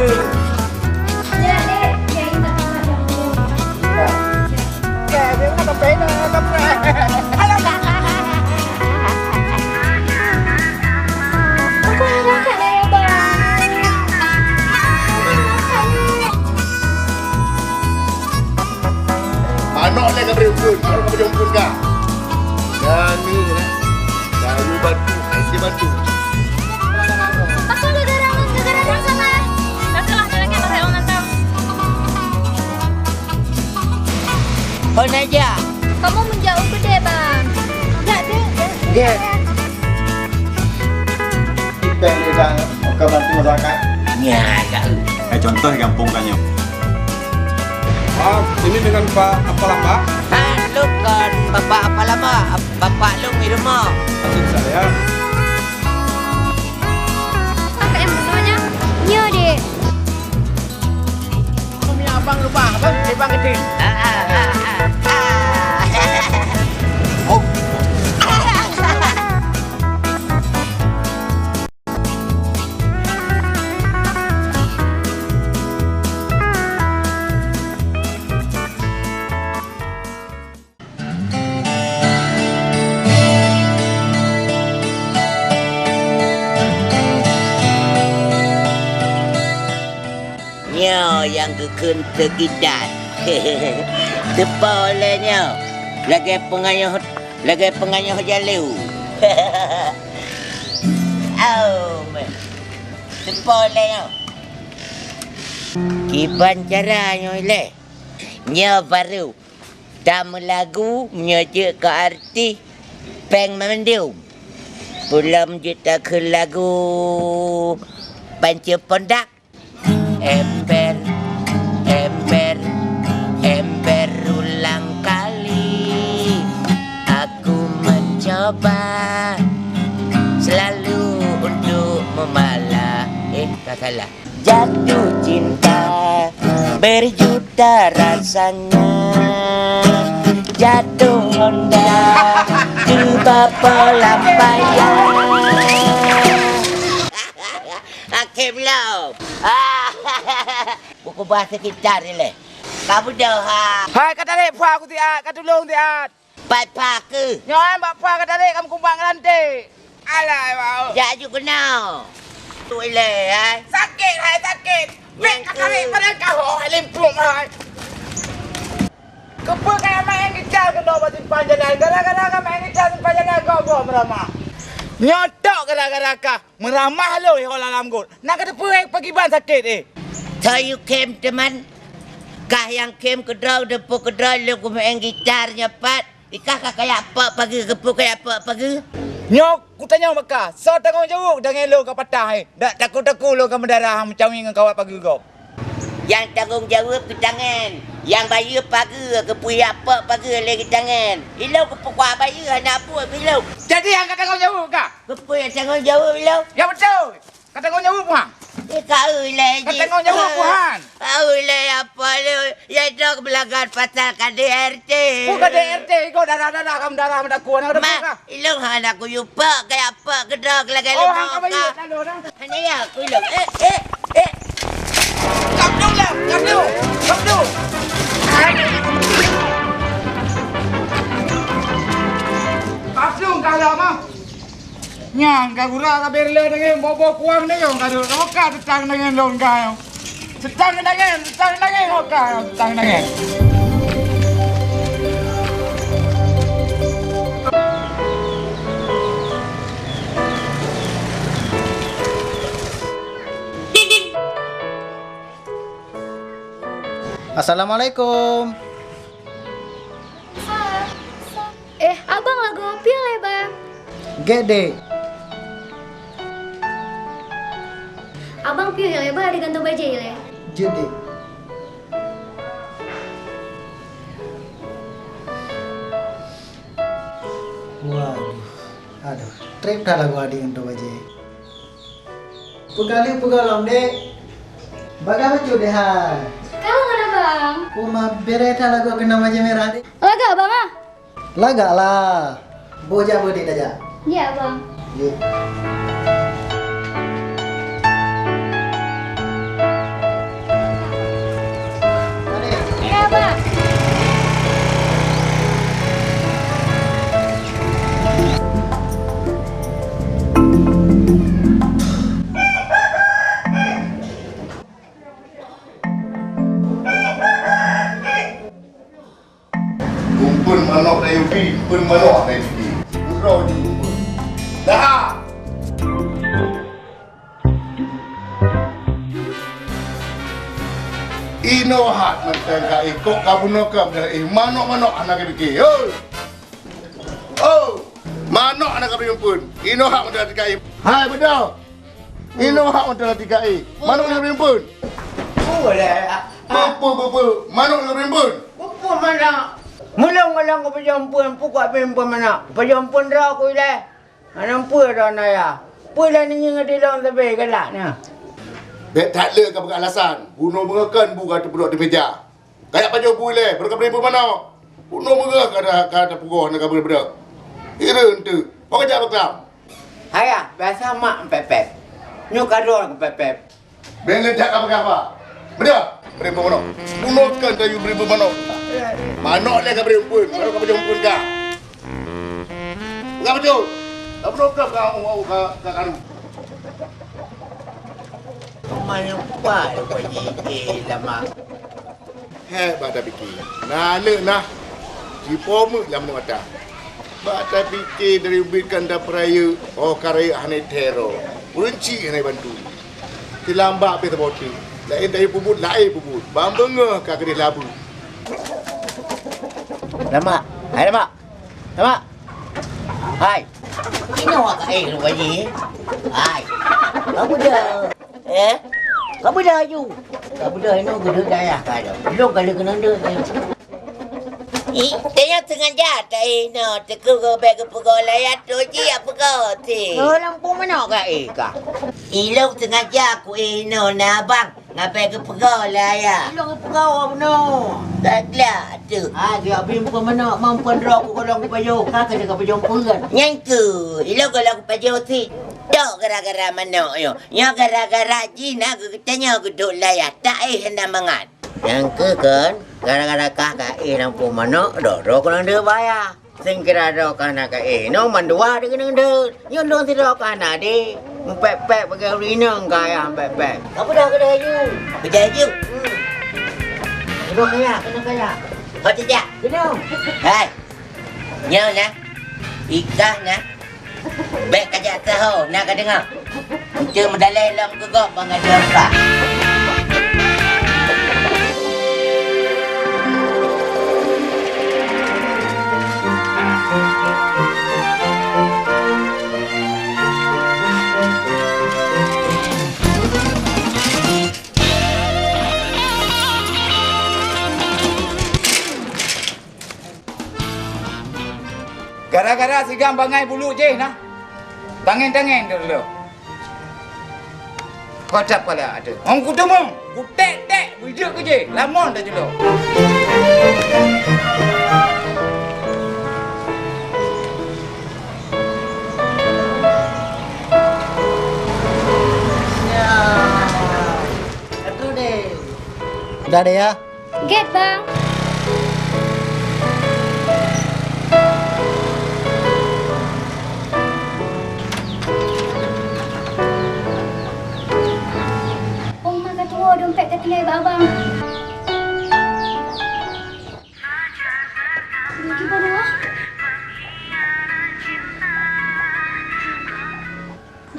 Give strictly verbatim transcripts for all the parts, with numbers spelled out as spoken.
Ya, Dek. Ya, ini tak apa, jangan dulu. Aku nak angkat dah, ya, Bang. Aku nak angkat ni. Manok lé ka bri ukeuen, baru ka bri ukeuen ka. Dan ni, kayu batu, air batu. Pakon geugarang, geugarang sama? Takkanlah jalan ke pasar orang nantang. Hon aja. Kamu menjauh gede, Bang. Enggak, Dek. Dek. Ipeng dia dah, oke, bantu masyarakat. Nya, dah. Eh, contoh gampông ka nyoe. Ah, ini dengan Pak apa lama? Ah, lôn kon Bapak apa lama? Bapak lôn di rumah. Maksud saya. Pakai yang benar nya. Nyo, Dek. Kami abang lupa, abang, abang kecil. Ah, ah, ah, ah, ah. Oh. Nyoe nyang geukheun teukidan. Teupo lé nyoe, lagèe peungayoh, lagèe peungayoh jaleu. Au, meh. Teupo lé nyoe. Kiban cara nyoe lé. Nyoe barô tameulagu meunyoe jeuet keu artis péng mandum. Peulom jeuet takheun lagu Panca Pondak. Ember, ember, ember ulang kali aku mencoba selalu untuk memala. Eh, tak salah. Jatuh cinta berjuta rasanya. Jatuh honda tiba pelampaian. Akhé bloe. Buku bahasa kita ni leh. Kamu dah ha. Hai, ka tarék pha aku siat, ka tulông siat. Pat pha keuh. Nyoe bak pha ka tarék kamu kumbang ranté. Alah, bau. Jak ju keunoe. Tu ilée, hai. Sakét, hai, sakét. Bèk ka tarék padahai ka ho, hai, limpuk, hai. Keupeue ka main gita keunoe bak simpang jalan? Gara-gara ka main gita simpang jalan gogoh meuramah. Nyoe tok gara-gara ka. Meuramah lôn ho lam got. Na kateupeue pakiban sakét, eh. So you came, teman? Kah nyang came keudroe, deungoe keudroe lôn kumeu'en gitar nyoe pat. Ikah ka kayak pok pageue, keupeue kayak pok pageue? Nyoe kutanyong bak kah, soe tanggong jaweueb tangen lôn ka patah, eh? Dak taku-taku lôn ka meudarah meucawi ngon kawat pageue gob. Nyang tanggong jaweueb keu tangen, nyang bayeue pageue keupeue yak pok pageue lé geutangen. Ilôn keupeue kuah bayeue hana buet ilôn. Jadi nyang ka tanggong jaweueb kah? Keupeue nyang tanggong jaweueb ilôn? Ya beutôi. Ka tanggong jaweueb, Bang. Eh, ka eu ilée jih. Ka tanggong jaweueb, Bang. Ka eu ilée apa lé? Ya, dok beulagan pasal K D R T. Bukan K D R T, iko darah-darah kamu darah meudaku, anak Ma, debu kah? Ilôn hana kuyue pok, kaya pok keudroe lagèe Oh, lôn hang ka bayeue, ka. Lalu dah. Hana ya, aku ilôn. Eh, eh, eh. Kap dong lah, kap dong. Kap dong. Kap dong, kap dong, Bang. Nyan ka gura ka berle deungon boh-boh kuang deungon ka dok ka teutang deungon lôn ka. Teutang deungon, teutang deungon ka, teutang deungon. Assalamualaikum. Eh, abang lagoe piôh lé, Bang? Gèt, Dek. Abang piôh lé, Bang, ada gantung bajèe lé. Jeuet, Dek. Waduh, aduh, trép that lagoe adik gantung bajèe. Peue ka lheueh peugolom, Dek? Bagaih bacut, Dek, hai? Ka lôn ngon abang. Uma bereh that lagoe keunan bajèe mirah, Dek. Lagak, Bang, ah? Lagak lah. Boh jak beuet, Dek, tajak. Ya, Bang. Ya. Saya bri pun manok dari sini. Uroe jumpa. Dah. Inoe hat mantong ka ikok ka bunoe ka dah eh manok-manok hana ka pike. Hoi. Oh, manok hana ka pike pun. Inoe hat mantong ka eh. Hai bedah. Inoe hat mantong ka eh. Manok hana ka pike pun. Boleh. Apa apa apa. Manok hana ka pike pun. Apa manok? Mulong ulong ka pajong pun pukok pun manok. Pajong pun droe ku ileh. Hana peue droeneuh ya. Peue lé neungieng di lôn sabe galak nyan. Bèk that le ka peugah alasan. Bunoe meungeukon bu ka teupeudok di meja. Kajak pajoh bu ilèe, barô ka bri bu manok. Bunoe meungeukon ka da, ka da peugoh na ka bri beudôk. Hireuen teuh. Ho kajak beuklam. Ayah, biasa mak pepet. Nyoe ka droe pepet. Bèk lé that ka peugah haba. Beudôh, bri bu manok. Bunoe kon tayue bri bu manok. Manok lé ka bri bu pun, barô ka pajoh pun ka. Peugah beutôi. Ka beudôh ka, ka, ka, ka karu. Manok pa lé wajih lama. Hèk bak tapike. Na aneuk nah. Jipoh meuet lam mata. Bak tapike dari ubit kan da peurayeuk, oh ka rayeuk hana teuroe. Ureueng chik hana bantu. Silambak pih saboh teuk. Laén tayue peubuet, laén peubuet. Ban beungoh ka keudeh labeue. Lamak. Hai, Lamak. Lamak. Hai. Inoe ka éh lôn gaji. Hai. Ka beudôh. Eh? Ka beudôh aju. Ka beudôh inoe geuduek dayah ka lôn. Lôn ka lheueh keunong deuek. Ih, tanyoe sengaja taéh inoe, teungku gobek geupeugoe layah tu jih, ya peugoe ti. Oh, lampôh manok ka éh ka. Ilôn sengaja kuéh inoe na abang, ngapai geupeugoe layah. Ilôn geupeugoe bunoe. Dak glak tu. Ha, dia bim pun manok, mam pun droe ku golong ku pajoh, ka keu ka pajoh peuet. Nyan keuh, ilôn golong ku pajoh sit. Tok gara-gara manok nyoe. Nyoe gara-gara jih na geutanyoe geuduek layah, taéh hana mangat. Nyang keuh kon, gara-gara kah ka éh lampôh manok, droe-droe keunong deuek baya. Singkira droe ka hana ka éh, nyoe mandua deukeunong deuek. Nyoe lôn sidroe ka hana deh. Meupék-pék bagaih ureueng inong ka ayah meupék-pék. Ka peugah keudeh aju. Keudeh aju? Hmm. Keunong kaya, keunong kaya. Ho tijak? Keunong. Hai. Nyoe na. Ikah na. Bèk kajak saho, na ka deungoe. Eunteuk meudalèe lom keu gob ban gadôh ka. Gara-gara sigam bangai bulu jih nah. Tangen-tangen dulu. Kocap kala ada. Hong kuteumong, kutek-tek, bujek ke jih, lamon dah jelo. Ya. Aduh deh. Udah deh ya. Gét, Bang. Oma ka tuwoe, dompet ka tinggai bak abang. Duit di mana?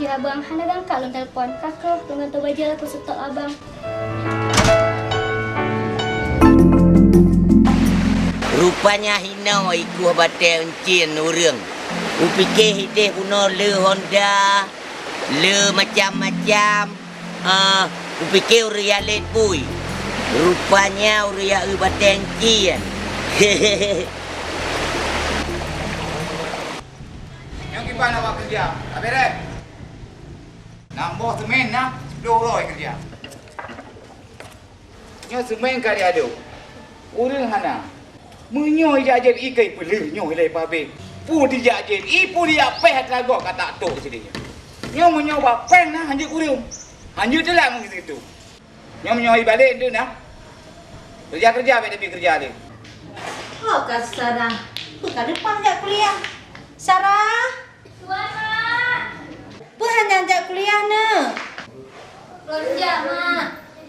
Jeuet abang, hana gangkat lôn telepon. Ka kheueh lôn gantoe bajèe keu seutôt abang. Rupanya hinoe ikueh batèe euncien ureueng. Kupike hideh bunoe le Honda, le macam-macam. Ah, kupike ureueng jak lét bui. Rupanya ureueng jak eu batèe euncien. Nyang kiban awak keureuja, ka bèrèh. Nam boh seumén na, siplôh uroe keureuja. Nyoe seumén ka diadôh. Ureueng hana. Meunyoe ijak jép ié ka ipeuleueh nyoe ilèe pabéh. Peue dijak jép ié, peue dijak péh atra gob ka tak tok sideh nyoe. Nyoe meunyoe ba péng na hanjeuet ureueng. Hanjeuet teulat ngon situ. Nyoe meunyoe ié balek enteuk na. Keureuja-keureuja bèk tapi keureuja lé. Oh, ka Sarah. Bukan depan jak kuliah. Sarah! Tuan, Mak! Peue hana jak kuliah, Neuk? Lôn jak, Mak.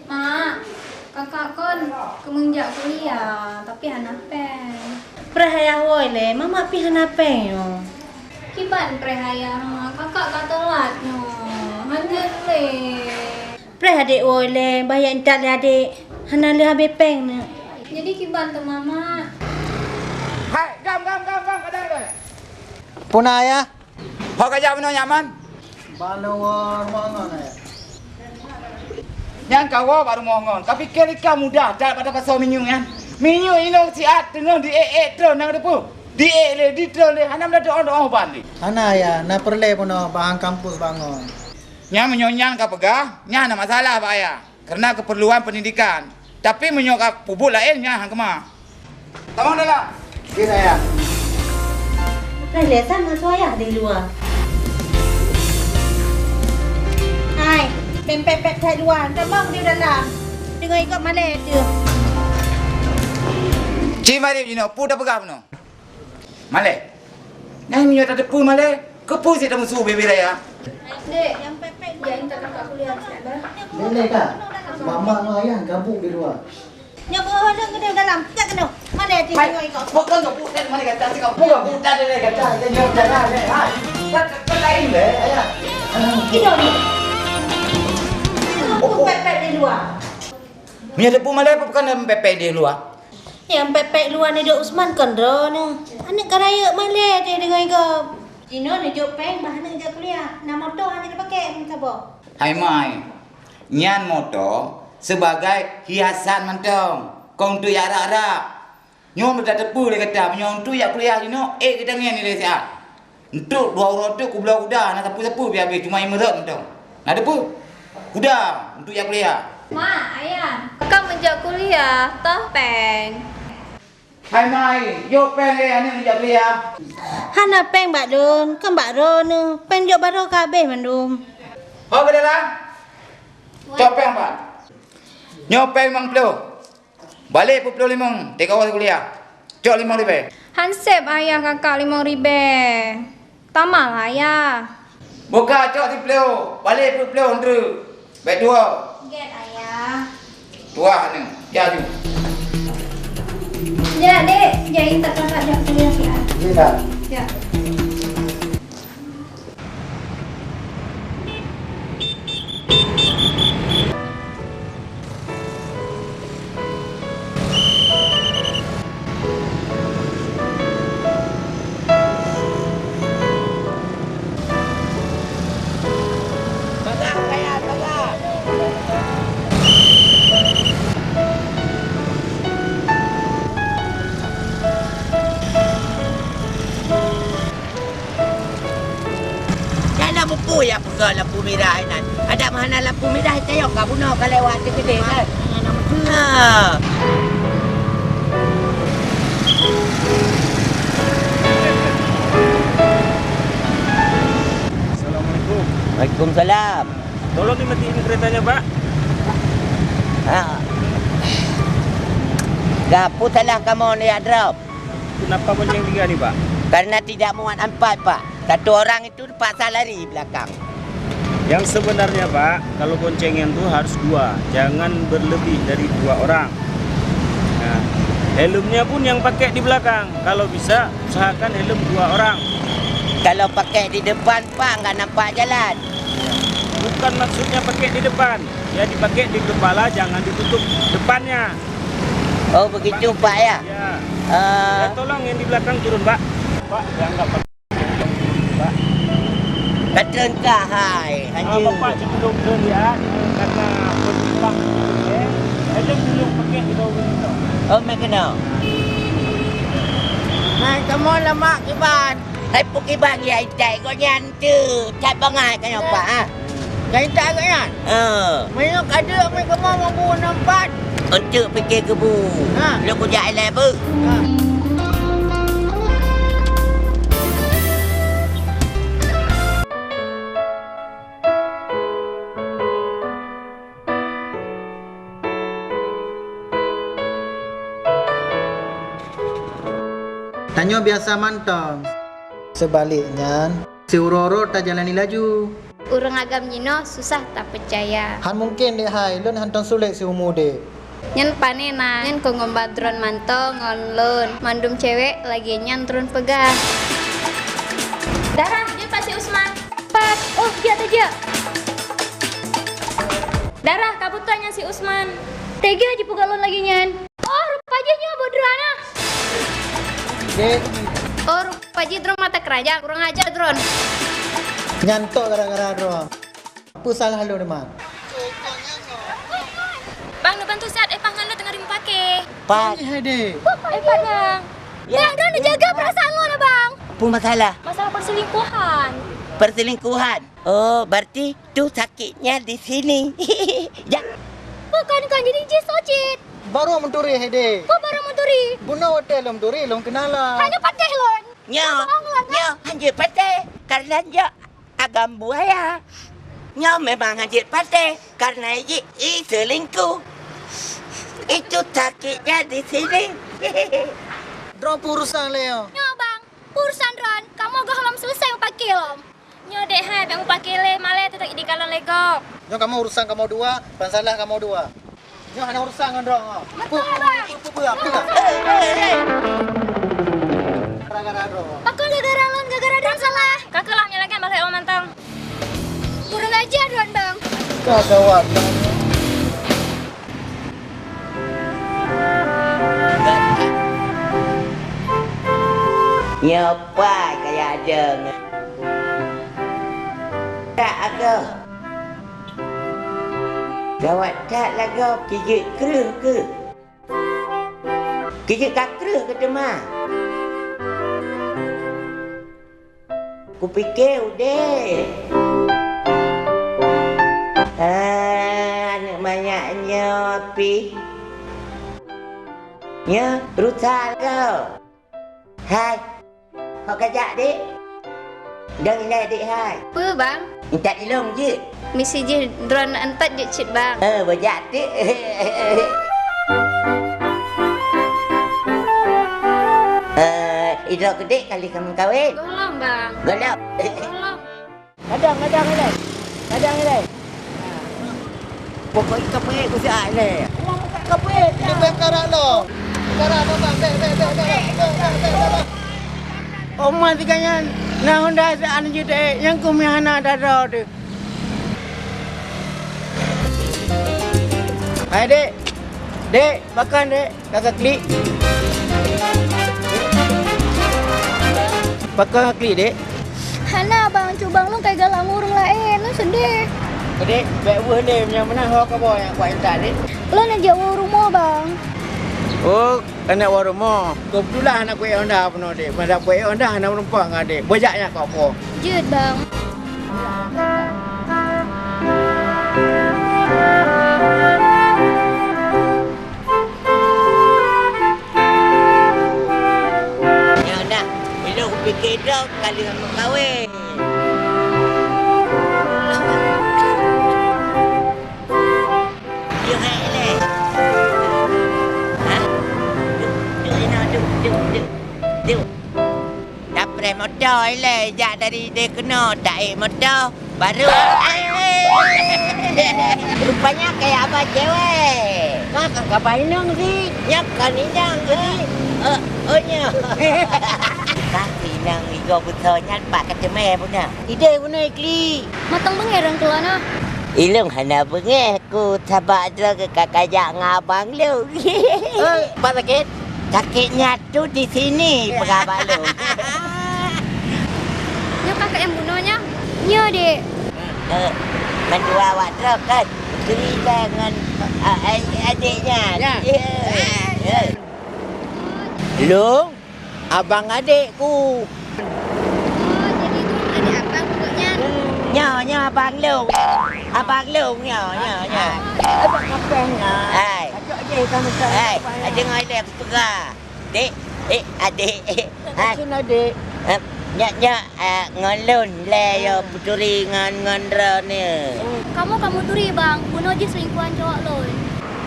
Mak, kakak kon keumeung jak kuliah, tapi hana péng. Preh ayah woe lé, mamak pih hana péng nyoe. Kiban preh ayah, kakak ka teulat nyoe. Hana lé. Preh adék woe lé, bak jak intat lé adék. Hana lé habéh péng nyoe. Jadi kiban teuma, Mak? Hai, gam, gam, gam, gam, kadang deh. Puna ayah? Ho ka jak meunoe nyaman? Bak lôn woe rumoh ngon, ayah. Nyan kawoe bak rumoh ngon. Kapike lika mudah that bak tapasoe minyeuk nyan. Minyeuk inoe siat teungoh diék-ék troh na teupeue. Diék lé, ditroh lé, hana meudoá-doá ban lé. Hana, ayah, na peureulée bunoe bak han kampus bak ngon. Nyan meunyoe nyan kapeugah, nyan na masalah bak ayah. Karena keperluan pendidikan. Tapi meunyoe ka peubuet laén nyan han keumah. Tamong dalam. Jeuet ayah. Hai, lé sang asuh ayah di luwa. Hai, bèk pèt-pèt that luwa, tamong di dalam. Deungoe ikot malèe teuh. Ci Marieb jinoe, peue tapeugah bunoe? Malèe. Nyan meunyoe tateupeue malèe, keupeue sit tameusu ubé-ubé raya? Dek, nyang pèt-pèt nyan. Lé-lé ka. Mama ngon ayah gabuk di luwa. Nyoe beuh lôn keunoe dalam, jak keunoe. Malèe di luwa ikot. Bukan gabuk dan malèe gata, si gabuk, gabuk dan lé gata, dan nyoe jalan lé. Hai. Kan, kan laén lé, ayah. Keunoe ni. Pèt-pèt di luwa. Meunyoe teupeue malèe, peue bukan pèt-pèt di luwa? Nyang pèt-pèt luwa nyoe Usman kon droeneuh. Aneuk ka rayeuk malèe teuh deungon gob. Jinoe neujok péng bah aneuk jak kuliah. Na moto hana tapakèk lom saboh. Hai mai, nyan moto sibagai hiasan mantong, kon untuk jak rak-rak. Nyoe meutateupeue lé gata, meunyoe untuk jak kuliah jinoe, ék geutangieng nilai siat. Untuk dua uroe teuk kubloe kuda, hana sapeue-sapeue pih habéh, cuma imeureuet mantong. Na teupeue? Kuda untuk jak kuliah. Mak, ayah, kakak meujak kuliah, toh péng? Hai mai, jok péng lé aneuk jak kuliah. Hana péng bak lôn, kon bak droeneuh. Péng jok baroe ka habéh mandum. Ho, Bedara. Cok péng pat. Nyoe péng limong ploh. Balek peuet ploh limong, teuka kuliah. Cok limong ribèe. Han sép ayah kakak limong ribèe. Tamah lah ayah. Buka cok siploh, balek peuet ploh treuk. Bèk tuwoe. Gèt ayah. Tuah ni, ya ju. Ya, Dek. Jadi tak kakak jak kuliah siat. Ya, Kak. Ya. Nyan na mupu ya peugah lampu mirah inan. Adak meuhana lampu mirah, tayong ka bunoe ka lewat teukeudeh kan. Ha. Assalamualaikum. Waalaikumsalam. Tolong dimatiin keretanya, Pak. Ha. Gapu salah kamoe ni, Adrob? Kenapa bonceng tiga ni, Pak? Karena tidak muat empat, Pak. Satu orang itu terpaksa lari belakang. Yang sebenarnya, Pak, kalau boncengan tuh harus dua, jangan berlebih dari dua orang. Nah, helmnya pun yang pakai di belakang. Kalau bisa, usahakan helm dua orang. Kalau pakai di depan, Pak, nggak nampak jalan. Bukan maksudnya pakai di depan. Ya, dipakai di kepala, jangan ditutup depannya. Oh, begitu, Pak, ya? Ya. Eh, ya, tolong yang di belakang turun, Pak. Pak, dianggap pakai, Pak. Kata engkau, hai, ah, Haji. Bapak sebelum turun, ya, karena berlimpah, eh, helm belum pakai di bawah itu. Oh, mek kena. Hai, kamoe lemak kiban. Hai, pukiban ya itai, kau nyan. Teu, that bangai ka nyoe, Pak, ha? Ka intat agak nyan? Ha. Meunyoe ka deuk, meukamoe mambu nampat. Eunteuk pike keubu. Ha. Lôn kujak ilée beuh. Ha. Tanyoe biasa mantong. Seubalek nyan, siuroe-uroe tajalani laju. Ureuëng agam jinoe susah tapeucaya. Han mungken, Dek hai, lôn hantom sulet siumu udeb. Nyan pané na, nyan kon ngon ba droen mantong ngon lôn. Mandum cewek lagèe nyan droen peugah. Dara, jeuet pat si Usman. Pat, oh, jak tajak. Dara, ka beutôi nyan si Usman. Teuga jipeugah lôn lagèe nyan. Oh, rupa jih nyoe buet droen ah. Dek. Oh, rupa jih droen mata keranjang, kurang ajar droen. Nyan tok gara-gara droen. Peue salah lôn, Mak? Bang, neubantu siat, eh, pah ngon lôn teungoh dimeupaké. Pat. Hai, Dek. Eh, Pat, Bang. Ya. Bang, droen neujaga perasaan lôn, Bang. Peue masalah? Masalah perselingkuhan. Perselingkuhan? Oh, berarti tu sakitnya di sini. Jak. Bukan, bukan, jadi jih so cit. Baru meuturi, hai, Dek. Peue baru meuturi? Bunoe watèe lôn meuturi, lôn keunalan. Hai, nyoe patéh lôn. Nyoe, nyoe, hanjeuet patéh. Karena nyoe agam buaya. Nyoe memang hanjeuet patéh karena i, i selingkuh. Itu sakitnya di sini. Droe peue urusan lé nyoe? Nyoe, Bang, peue urusan droen, kamoe gohlom seuleusai meupaké lom. Nyoe, Dek, hai, bèk meupaké lé, malèe teutap dikalon lé gob. Nyoe kamoe urusan kamoe dua, ban salah kamoe dua. Nyoe hana urusan ngon droe. Betul, Bang. Peue, peue, peue, peue, peue? Gara-gara droe. Pakon gara-gara lôn, gara-gara droen salah. Ka keuh lah, nyoe lagèe bak lhèe mantong. Kurang ajar droen, Bang. Ka gawat. Nyoe pai kaya aja nyoe. Tak agoe. Gawat that lagoe, kijeuet kreueh keuh. Kijeuet ka kreueh keuh teuma. Kupike udeb. Ah, aneuk manyak nyoe pih. Nyoe rusa lagoe. Hai. Ho kajak, Dek? Dong ilèe, Dek, hai. Peue, Bang? Intat ilôn jeuet. Misi jih droeneuh intat jeuet cit, Bang. Eh, bajak teuk. Eh, idroe keu Dek kali kamoe kawen? Gohlom, Bang. Gohlom. Gohlom. Kadang, kadang ilèe. Kadang ilèe. Pokok ikan peuet ku siat ilèe. Ikan peuet. Bèk karat lom. Karat lom, bang. Bèk, bèk, bèk, bèk. Oma tiga nyan, na honda siat anu jeuet, eh, nyang keumian hana dada tu. Hai, Dek. Dek, makan, Dek. Ka klik. Pakon klik, Dek? Hana, Bang. Cubang lôn kai galak ngon ureueng laén. Lôn seudeh. Dek, bèk weueh lé. Meunyoe meunan ho kamoe nyang kuat intat, Dek. Lôn neujak woe rumoh, Bang. Oh, keuneuk woe rumoh. Keubeutulan hana kuék Honda bunoe, Dek. Meunyoe kuék Honda hana meurumpok ngon Dek. Beujak nyan kok po. Jeuet, Bang. Nyoe dah, ilôn kupike droe ka lheueh meukawen. Yuk, hai, ilèe. Ha? Duek, duek inoe, duek, duek, duek. Duek. Tapreh moto ilèe, jak dari idéh keunoe, taék moto, baru. Rupanya kayak abang cewek. Nah, ka, ka ba inong sih. Nyak kan inong sih. Eh, oh, nyak. Kah inong igoe beusoe nyan pat ka teumé bunoe. Idéh bunoe klik. Matang beungéh rang keulana. Ilong hana beungéh. Ku sabak droe keu ka kajak ngon abang lôn. Eh, pat sakét? Sakét nyan tu di sini, peugah bak lôn. Nyoe kakak nyang bunoe nyan? Nyoe, Dek. Eh, mandua awak droe kan? Keu ilèe ngon, eh, adék nyan. Ya. Ya. Ya. Lôn. Abang adék ku. Oh, jadi tu adék abang pokoknya. Nyoe, nyoe abang lôn. Abang lôn nyoe, nyoe, nyoe. Abang kapeh nyoe. Hai. Acok je kamu tak. Hai, deungoe lé aku peugah. Dek, eh, adék. Hai. Maksud adék? Eh, nyak, nyak, eh, ngon lôn lé yo peuturi ngon, ngon droeneuh. Kamoe ka meuturi, Bang. Bunoe jih selingkuhan cowok lôn.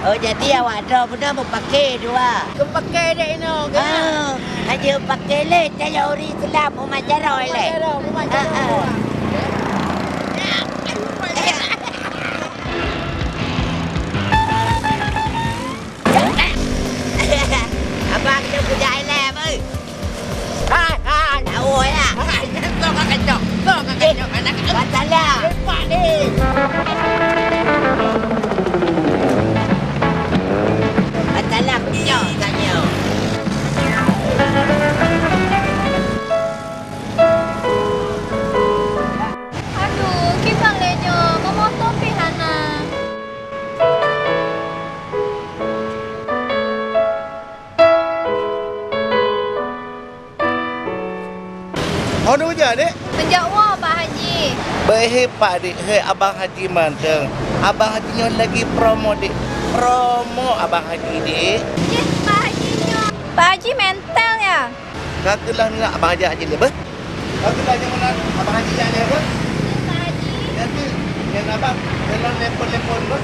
Oh, jadi awak droe bunoe meupaké dua? Meupaké dek inoe, kan? Ah, hana meupaké lé, tayue uri Islam umat jaroe lé. Umat jaroe, umat jaroe. Ah, ah. Bang, dia punya ilai, bang. Hai, hai. Tahu ya? Hai, dia tu kakak cok. Tu kakak cok. Anak, eh, masalah. Lepak ni. Masalah pucuk tanya. Aduh, kiban lé nyoe, meumotong pih hana. Hana ujan, Dek? Meunjak woe, Pak Haji. Beuhe, Pak Dek, he, Abang Haji mantong. Abang Haji nyoe lagi promo, Dek. Promo Abang Haji, Dek. Cit, Pak Haji nyoe. Pak Haji mental ya? Ka keulah nengah Abang Haji, Haji lé, beh. Ka keulah nyoe meunan Abang Haji jak lé, beh. Cit, Pak Haji. Nyan tu, nyan Abang, dalam telepon-telepon, beh.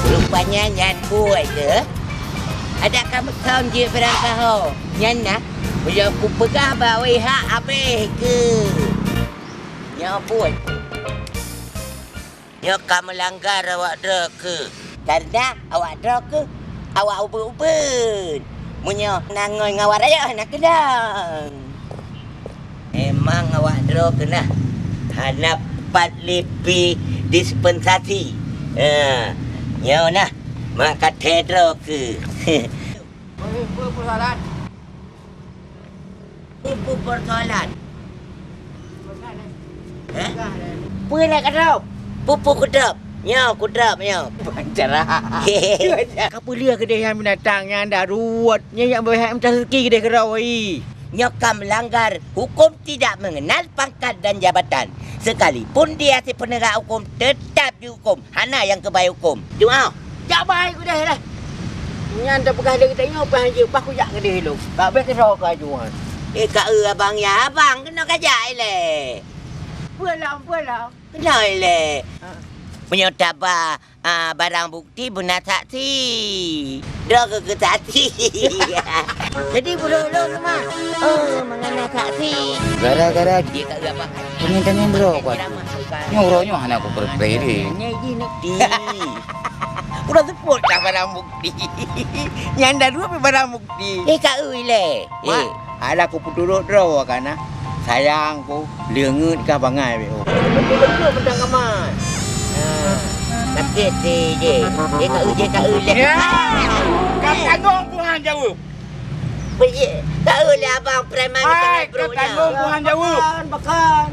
Rupanya nyan buet keuh. Adak ka meusom jeuet barang kaho. Nyan na, meunyoe kupeugah bak wéh hak habéh keuh. Nyoe buet. Nyoe ka meulanggar awak droe keuh. Kareuna awak droe keuh, awak ubeut-ubeut. Meunyoe na ngon awak rayeuk, hana keunong. Memang awak droe keuh na hana pat lé pi dispensasi. Ha, nyoe na, mak kathée droe keuh. Peue, peue, peue soalan? Peue, peue persoalan? Eh? Peue nak keudrob? Peue, peue keudrob? Nyoe, keudrob nyoe. Pancara. Ka peuleueh keudeh nyan binatang nyan dak ruwet. Nyan nyang beuhek meucah rezeki keudeh keudroe. Nyoe ka melanggar hukum tidak mengenal pangkat dan jabatan. Sekalipun dia si penegak hukum, tetap dihukum. Hana nyang keubai hukum. Jeuet, jak bai keudeh leh. Nyan tapeugah lé geutanyoe, paih jeuet, bah kujak keudeh lôn. Ka bék keudroe ka juan. Eh, ka eu abang ya, abang keunoe ka jak ilée. Peue lom, peue lom? Keunoe ilée. Ha. Meunyoe taba, ah, barang bukti beuna saksi. Droe keuh keu saksi. Jadi bunoe lôn teuma. Oh, meunan na saksi. Gara-gara jih ka eu abang. Tanyong-tanyong droe kuat. Nyoe uroe nyoe hana kupeureukreh deh. Nyan jih nak di. Udah seupôt dah barang bukti. Nyan dah dua pih barang bukti. Eh, ka eu ilée. Mak, eh. Alah kupeuturot droe kana. Sayang ku, leungeut ka bangai beh. Betul-betul bentang kamat. Ha, sakét si je. Eh, ka eu je, ka eu ilée. Ya. Ka tanggung Tuhan jaweueb. Beuye, tahu lé abang preman. Hai, ka tanggung Tuhan jaweueb. Bukan, bukan.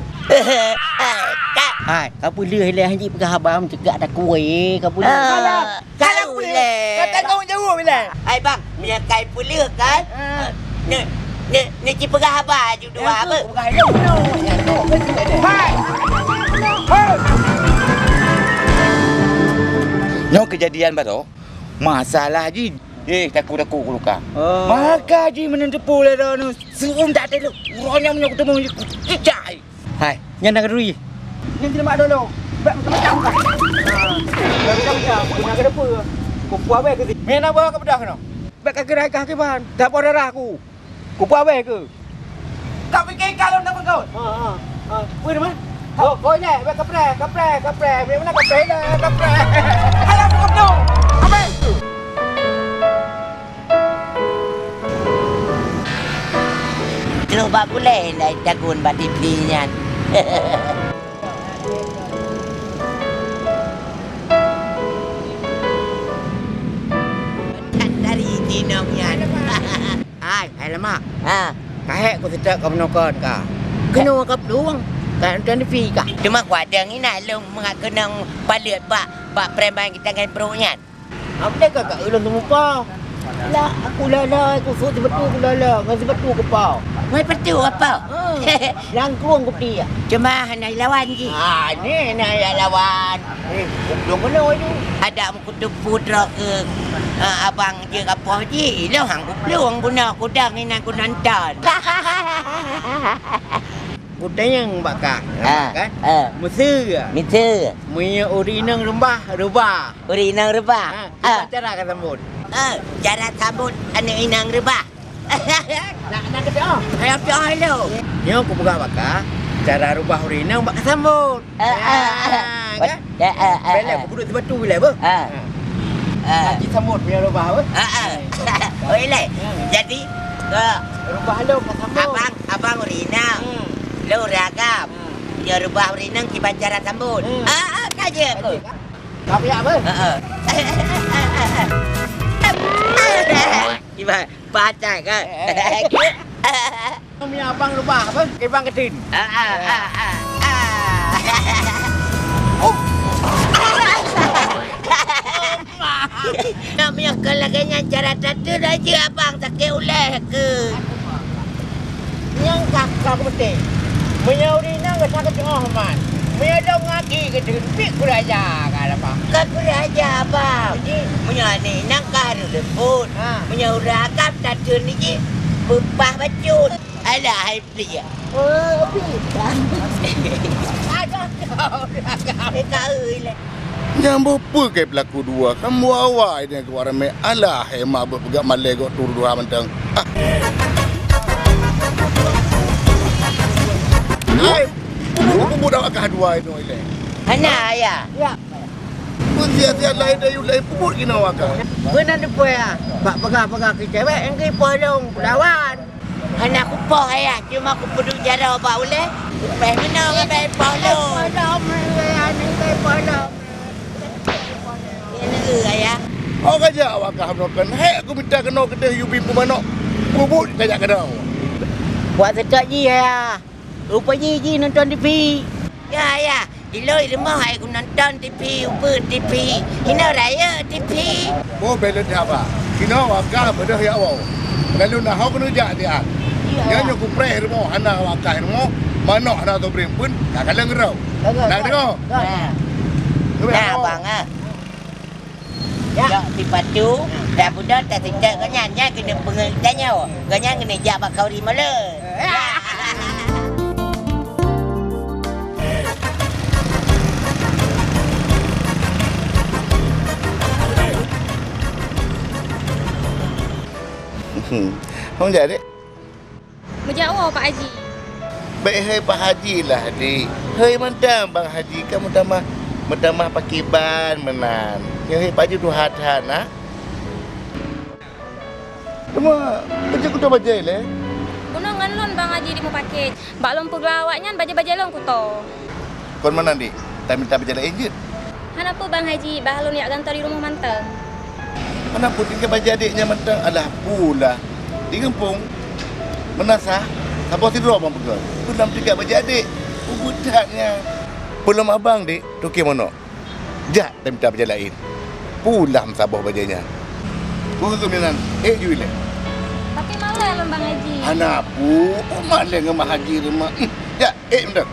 Hai, ka peuleueh lé Haji peugah haba meucegak takue, ka peuleueh. Ah, ka peuleueh. Ka tanggung jaweueb lé. Hai bang, meunyoe kai peuleueh kan? Ah. Ni, ni, ni ci peugah haba ju dua apa? Hai. Hai. Nyoe keujadian baroe, masalah jih. Eh, takut-takut ku luka. Oh. Maka jih meunan teupeu lé droeneuh, seuuem that lé. Uroe nyoe meunyoe kuteumé jih, kucicak jih. Hai, nyan na keuduri. Nyan jeulamak dolo. Bèk macam-macam kah. Ha. Bèk macam-macam. Kena keudeupeue. Kupuah bèk keu si. Meunan bah ka peudah keunoe. Bèk ka keurai kah kiban. Tapoh darah ku. Kupuah bèk keu. Ka pike ka lôn na peugöt. Ha, ha, ha. Peue nama? Oh, oh, nyan, bèk kapreh, kapreh, kapreh. Bèk mana kapreh dah, kapreh. Alah, kapreh. Apa? Trok bak gulai dah jagun bak T V nyan. Dari jinong nyan. Hai, hai lemak. Ha. Kahek ku seutôt ka meunokot ka. Keunoe ka plueng, ka nonton T V ka. Teuma kuadang inan lôn mangat keunong paleuet bak, bak preman geutangan brok nyan. Ape ka ka ulôn teumupa? Lah, aku lala, ku suet sibatu ku lala, ngon sibatu ku pa. Ngon sibatu apa? Ha. Langkong ku tiek. Cuma hana lawan jih. Ah, ni hana lawan. Eh, goblong keunoe tu. Ada Kuteupeu droe keu, eh, abang jeuet gapoh jih, ilong han kuplueng bunoe kudang inan kunonton. Kutanyong bak kah, ah, kan? Ah. Miseue. Miseue. Meunyoe ureueng inong reubah, reubah. Ureueng inong reubah. Ha, ah. Kiban cara ka sambot. Eh, cara sambot aneuk inong reubah. Nak, nak keupeue? Hai, peue hai lo? Nyoe kupeugah baka, cara reubah ureueng inong bak sambot. Ah, ah, ah. Ah, kan? Ah, ah, ah, Bela ah. Kuduek sibatu bila, beuh? Ah. Ah. Ah. Lagi sambot punya reubah, beuh? Ah, ah. Oh, ilai. Hmm. Jadi, ke Reubah lom ka sambot. Abang, abang ureueng inong. Hmm. Lo ureueng agam. Hmm. Nyoe reubah ureueng inong kiban cara sambot. Hmm. Ah, ah, ka jeuet. Ka jeuet, kan? Tapi apa? Heeh. Iban pacak kan? Eh, eh. Kami abang reubah apa? Kebang ketin. Ah, ah, ah, ah, ah. Oh. Nak meunyoe kon lagèe nyan cara tateun aja abang sakét ulèe keu. Nyang ka, ka kupeuteh. Meunyoe ureueng inong gata ka teungoh man. Meunyoe lôn ngaji geuteun, pih kurang aja ka lapa. Ka kurang aja, Abang. Jadi? Meunyoe aneuk inong ka harôh leumpot. Ha. Meunyoe ureueng agam tateun jih, beupah bacut. Alah, hai plik. Oh, plik. Aduh, kau ureueng agam. Eh, kau lé. Nyang boh peue keu peulaku dua, kan buawa ideh keu ureueng ramé. Alah, hai ma beuet peugah malèe gok turu dua mantong. Ah. Hai, peubuet, peubuet awak kah dua itu ilèe. Hana, Ayah. Ya. Pun siat-siat laén dayuh laén peubuet keunoe awak kah. Beuna teupeu, ya. Bak peugah-peugah keu cewek, engki poh lôn lawan. Hana kupoh, Ayah, cuma kupeuduek jaroe bak ulèe. Kupéh meunoe ngon bèe poh lôn. Iya, Ayah. Oh, ka jak awak kah meunoe kan. Hék, aku mita keunoe keudeh yubi peumanok. Peubuet ka jak keunoe. Buat seutôt jih, Ayah. Rupajih jih nonton T V. Ya, Ayah. Ilôn i rumoh hai kunonton T V, ubit T V. Inoe rayeuk T V. Oh, belot haba. Inoe awak kah beudôh ya woe. Lalu na ho keuneuk jak di an. Iya. Nyan nyoe kupreh rumoh hana awak kah rumoh, manok hana teubriem pun, ka kaleng rau. Bagus. Nak dengoe? Bagus. Nah, abang ah. Ya. Jak sipatu, dah beudôh tasitét gobnyan, nyan keuneuk peungeut tanyoe. Gobnyan keuneuk jak bak khauri meulo. Ya. Hong jadi. Meujak woe Pak Haji. Bèk hai Pak Haji lah, Dik. Hai mantong Bang Haji, ka meutamah, meutamah pakriban meunan. Nyoe hai Pak Haji tuha that na. Teuma, bajèe kutoe bajèe lé? Bunoe ngon lôn Bang Haji di mupakét. Bak lôn peugah awaknyan bajèe-bajèe lôn kutoe. Kon meunan, Dik, tamita bajèe laén jeuet. Hana peue Bang Haji, bah lôn jak gantoe di rumoh mantong. Hana peue tinggai bajèe adék nyan mantong, alah pulah. Di gampông, meunasah, saboh sidroe bang peugah. Peue lom tinggai bajèe adék, ubit that nyan. Peue lom abang, Dik, toke manok. Jak tamita bajèe laén. Pulah meusaboh bajèe nyan. Peue keuh meunan, ék ju ilèe. Tapi malu lôn Bang Haji. Hana peue, umat lé ngon Bang Haji rumoh. Hmm, jak. Eh, meunan.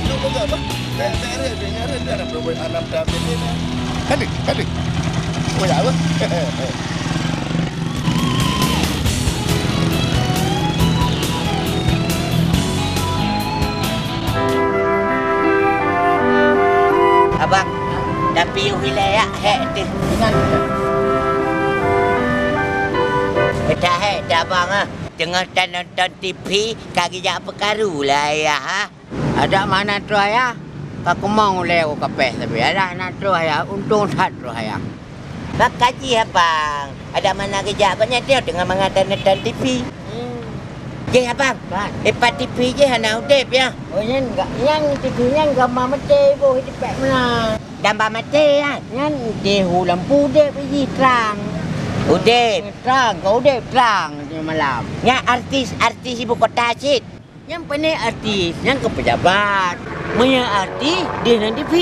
Lu peugah, bah. Bèk, bèk, rèh, bèk, nyan, rèh, dah, dah, dah, anak dah, bèk, bèk, bèk. Kali, kali. Oh, ya, bah. Abang, tapi yue ilèe yak, hék teuh. Ingat. Beda hék teuh abang, ah. Teungoh tanonton T V, ka geujak peukaru lé ayah, ha? Adak mana troh ayah? Ka kumong ulèe u kapéh sabe. Adak na troh ayah, untông that troh ayah. Baka jih abang. Adak mana geujak gobnyan teungoh mangat tanonton T V. Hmm. Jih abang. Kan. Dipat T V jih hana udép ya. Oh, nyan ga-, nyan T V nyan gamba maté boh dipat meunan. Gamba maté kan? Nyan deh u lampu udép jih trang. Udép. Trang, ka udép trang di malam. Nyan artis-artis ibu kota cit. Nyang pané artis, nyang keu pejabat. Meunyoe artis, deh lam T V.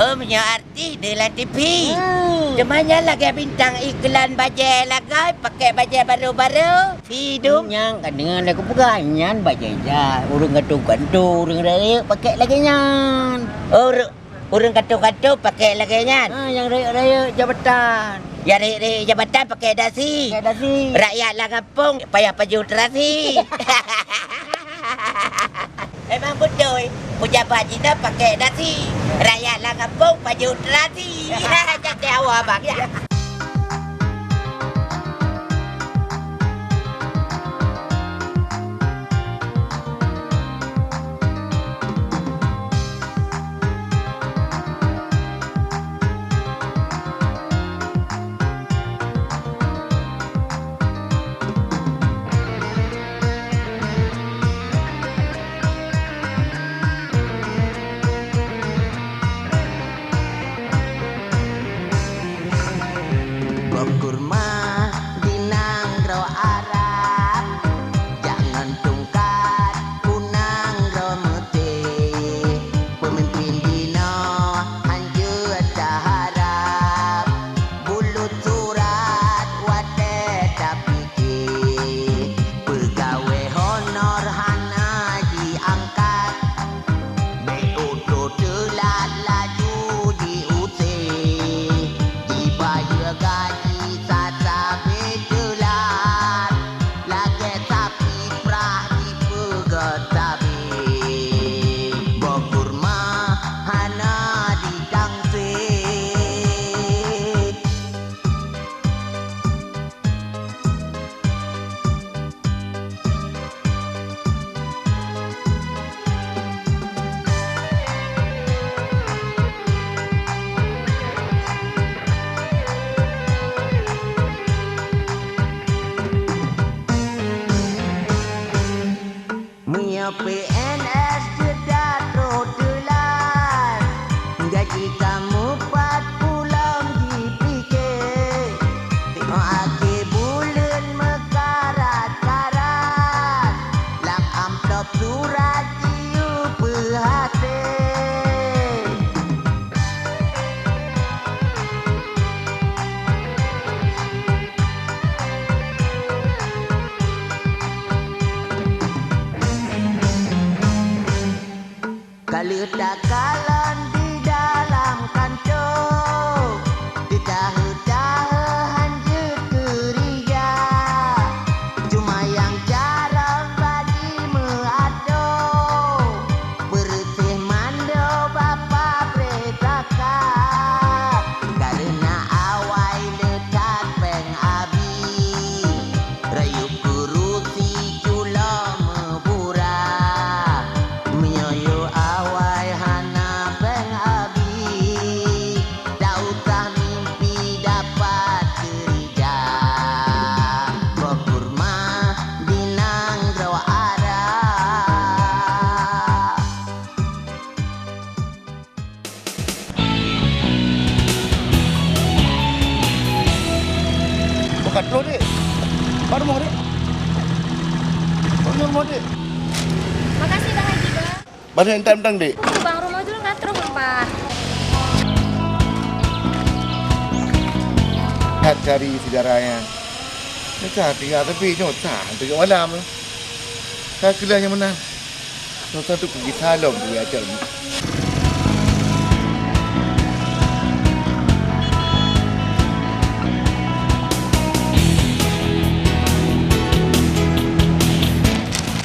Oh, meunyoe artis, deh lam T V. Hmm. Teuma nyan lagèe bintang iklan bajèe lagoe, pakai bajèe barô-barô, sidum. Nyang ka deungoe lé kupeugah, nyan bajèe jak. Ureueng gantoe-gantoe, ureueng rayeuk pakai lagèe nyan. Oh, ru-, Ureueng kantô-kantô pakai lagèe nyan. Ha, nyang rayeuk-rayeuk jabatan. Nyang rayeuk-rayeuk jabatan pakai dasi. Pakai dasi. Rakyat lam gampông payah pajoh terasi. Memang beutôi, pejabat jinoe pakèk dasi, rakyat lam gampông pajoh terasi. Jadi awak abang, ya. Boh kurma di nanggroe Arab, jak ngon tungkat u nanggroe Meusé. Peumimpin jinoe hanjeuet taharab, bulut surat watèe tapike. Peugawée honor hana jiangkat, bèk utoe teulat laju jiuse. Jibayeue gaji sasabé teulat, lagèe sapi prah jipeugèt sabé. Boh kurma hana jitangse. Meunyoe P N S jeuet troh teulat, gaji kamoe pat ulôn jipike. Teungoh akhé buleuen meukarat-karat, lam amplop surat jiyue peuhase. Ka lheueh takalon di dalam kantô, teutaheu-taheu hanjeuet keurija. Cuma nyang carông ka jimeuatoe, beureuséh mandum bak pabrék zakat. Kareuna awai le that péng abi, rayeuk kurusi culo meubura. Meunyoe awai hana péng abi, tak usah mimpi dapat keurija. Boh kurma di nanggroe Arab. Bukan troh, Dek. Baru mau, Dek. Baru mau, Dek. Makasih, Bang Haji, Bang. Balik entam-entam, Dek. Tunggu, Bang, rumoh julueng ka troh, Bang. That cari sejarahnya. Nyata tinggal tepi, nyata tengok malam. Ka keulah nyang meunan. Nyata tu pergi salom tu ya, cok.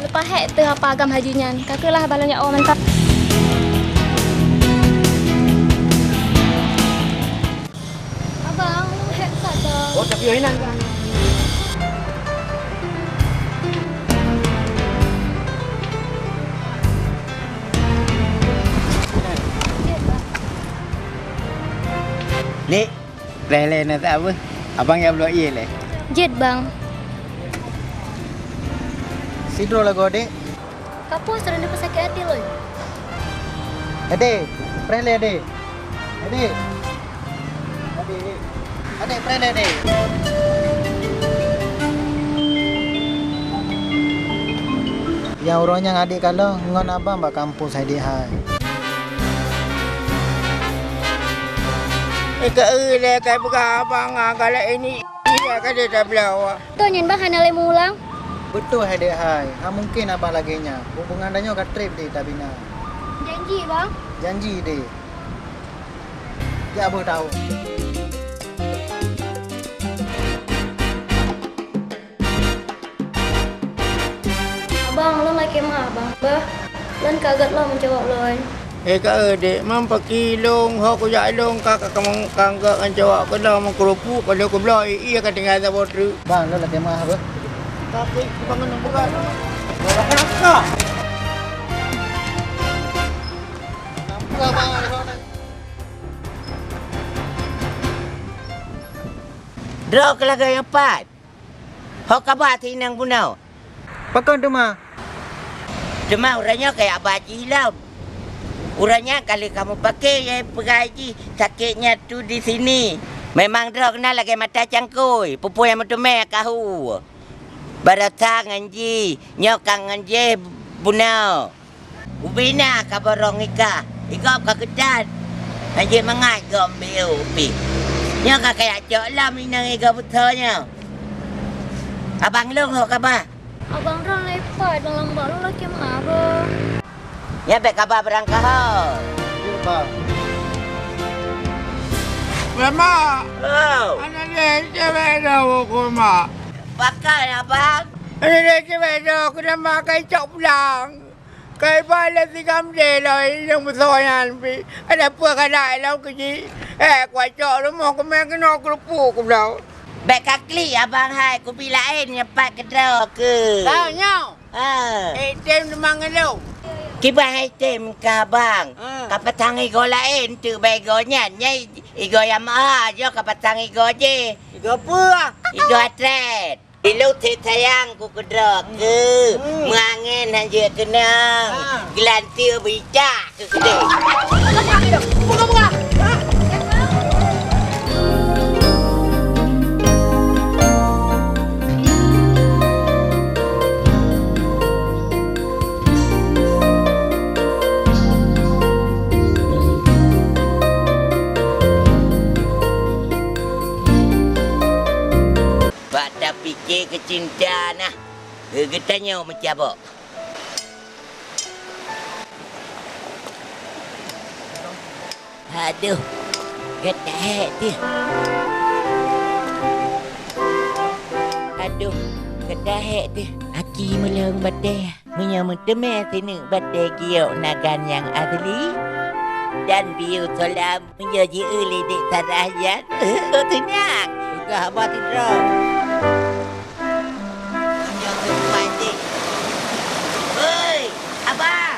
Leupah hék teuh apa agam haji nyan, ka keulah balon nyak oh mantap. Abang, lu hék that, Bang. Oh, tapi inan kan. Jeuet, Bang. Nek, lé-lé na tak apa? Abang ya bloe ié lé. Jeuet, Bang. Sidroe lagoe, Dek. Kapeue sidroe nyoe sakét até lôn? Adé, preh lé, Adé. Adé. Adé. Adé, preh lé, Adé. Nyang uroe nyan adék kalon ngon abang bak kampus hai, Dek hai. Eh, ka eu lé, ka peugah abang, ah, galak ini, iya ka lé tabloe. Toh nyan, Bang, hana lé meulang? Beutôi hai, Dek hai. Hana mungken abang lagée nyan. Hubungan tanyoe ka treb deh tabina. Janji, Bang? Janji deh. Jak boh tahu. Abang, ulôn lakée meu'ah, Bang. Bah. Dan ka gét lom cowok lôn. Eh, ka, eh, dek, mam paki lôn, ho kujak lôn, ka, ka, ka, ka gét ngon cowok keu lôn, meukeurupuk, ka lôn keubloe, ié ka tinggai saboh treuk. Bang, lôn lakèe meu'ah beuh. Tapi, bangun nang buka. Droe keu lagèe nyan pat. Ho kaba si inong bunoe? Pakon teuma? Teuma uroe nyoe kajak ba jih lom. Uroe nyan ka lheueh kamoe paké, ya, peugah jih sakét nyan tu di sini. Memang droe keunan lagèe mata cangkôi, peue-peue nyang meuteumé ka hu. Baroesa ngon jih, nyoe ka ngon jih bunoe. Ubé na ka borong ika, igob ka keutat. Hanjeuet mangat gob biôh pih. Nyoe ka kajak cok lom inong igob beusoe nyoe. Abang lôn ho kaba? Abang droe leupah, dan lambak lôn lakèe meu'ah beuh. Nyan bèk kaba beurangkaho. Mak. Oh. Aneuk lé cewek dah uku mak. Pakon abang? Aneuk lé cewek dah uku mak kai cok pulang. Kai ba lé si Gamdé lom, nyang beusoe nyan pih. Ada peue ka na lom keu jih. Eh, kucok rumoh keumè keunoe keurupuk keu bloe. Bèk ka klik abang hai, kubi laén nyang pat keudroe keu. Ka nyoe. Ah. Eh, tem teuma ngon lôn. Kiban hai tem ka bang. Ah. Ka pasang igoe laén teuk bak igoe nyan. Nyan igoe nyang meu'ah, nyoe ka pasang igoe jih. Igoe peue? Igoe atret. Ilôn that sayang ku keudroe keu, hmm, meuangén hanjeuet keunong, ah, geulanteue beuicak keu keudéh. Buka, buka. Bak tapike keu cinta na, geutanyoe meucabok. Aduh, geuta hék teuh. Aduh, geuta hék teuh. Aki meuleueng batèe. Meunyoe meuteumé sineuk batèe giok na gan nyang asli, dan biu solam meunyoe jieu lé dek Sarah nyan, teunyang. Peugah haba sidroe. Meunyoe meuteumé dek. Hoi, abang.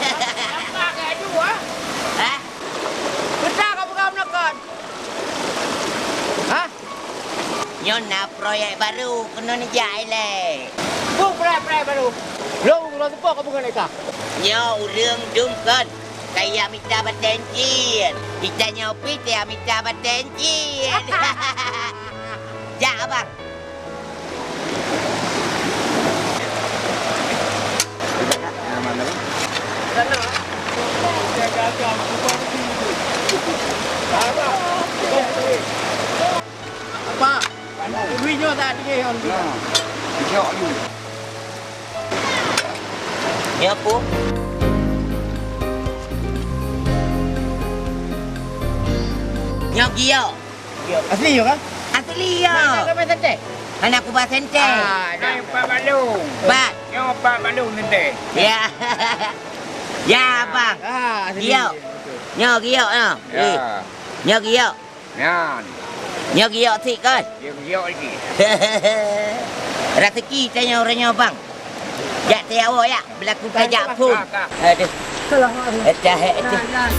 Apa kau adu, ah? Hah? Peue ka peugah meunan kon? Hah? Nyoe na proyek baru keunoe neujak ilèe. Peue proyek-proyek baru? Lôn uroe seupôt ka peungon eka. Nyoe ureueng dum kon. Kaya mita batèe cit. Ita nyoe pih kaya mita batèe cit. Jak, abang. Apa? Lui nyoe tak dikeh on. Nah, jok lui. Nyoe aku. Nyoe giok. Asli yo kan? Asli yo. Mana kau main senteh? Mana aku ba senteh? Ah, dah. Nyoe empat balong. Empat. Nyoe empat balong senteh. Ya. Ya, abang. Ah, asli. Giok. Nyoe giok nyoe. Ya. Eh. Nyoe giok. Nyan. Nyoe giok sit kon. Nyoe giok lagi. Raseuki tanyoe uroe nyoe, bang. Jak teuyawo yak, beulaku tajak phon. Ka, ka. Aduh. Salah, maaf. Pecah hek tu. Nah, nah.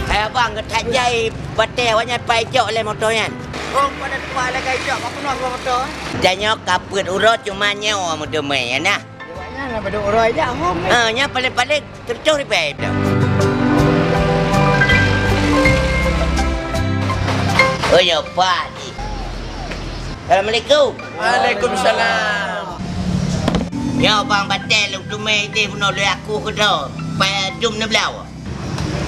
Hai abang, geutajai batèe awaknyan pai cok lé moto nyan. Hong pada tuah lagèe cok, ka peunoh dua moto. Tanyoe ka peuet uroe cuma nyoe meuteumé, ya nah. Awaknyan lah padum uroe jak hong. Ah, nyan paléng-paléng tujoh ribèe tu. Oh, ya, Pak. Assalamualaikum. Waalaikumsalam. Nyoe bang batèe lôn teumé idéh bunoe lé aku keudroe. Pai dum neubloe.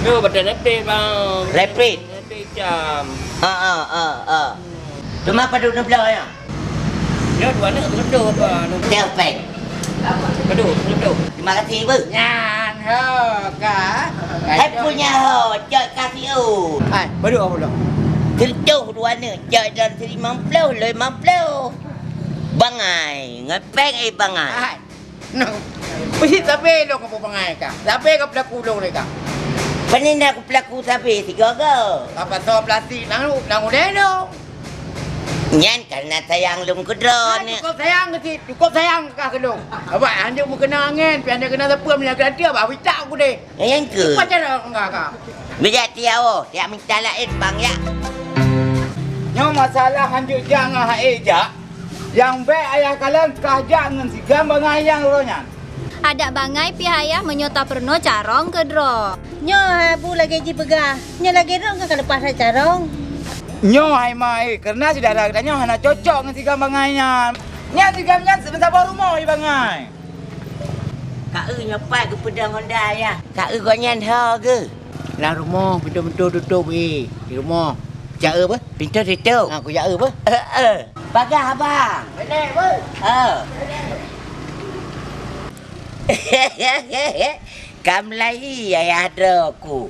Nyoe batèe rapid, bang. Rapid? Rapid jam. Ha, ha, ha, ha. Teuma padum neubloe nyoe? Nyoe dua neuk beutôi apa? Teuh pèng. Padum, beutôi. Terima kasih, Bu. Nyan, ho, ka. Hai punya ho, cok kasih, oh. Hai, padum apa pula? Sireutoh dua neuk, cok droen silimong ploh, lhèe limong ploh. Bangai, ngon péng, eh, bangai. Hai. Nah, peusit sabé lôn keu bangai ka. Sabé ka peulaku lôn lé ka. Pane na kupeulaku sabé sigoe-goe. Ka pasoe plastik nang, nang ulèe lôn. Nyan kareuna sayang lôn keu droeneuh. Cukup sayang keu sit, cukup sayang kah keu lôn. Abah, hanjeuet meukeunong angén, pih hanjeuet keunong sapeue, meunyoe keu ateueh, abah, bitak ku deh. Nyang keu? Pajan enggak, Kak? Bijak tiawoe, jak mita laén bang, ya. Nyoe masalah hanjeuet jak ngon hai jak. Nyang bèk ayah kalon ka jak ngon si Gam bangai nyang uroe nyan. Adak bangai pih ayah meunyoe tapeurunoe carông keudroe. Nyoe hai bu lagèe jipeugah, nyoe lagèe droe ka leupah that carông. Nyoe hai ma, eh, kareuna syedara geutanyoe hana cocok ngon si Gam bangai nyan. Nyan si Gam nyan seubeunsaboh rumoh i bangai. Ka eu nyoe pat geupeudong honda, yah. Ka eu gobnyan ho geuh. Lam rumoh, pintoe-pintoe tutôp, eh. Di rumoh. Jak eu beuh? Pintoe tutôp. Ha, kujak eu beuh? Eh, eh. Bagah, abang. Benek, beuh? Eh. Ka meulahi ayah droe ku.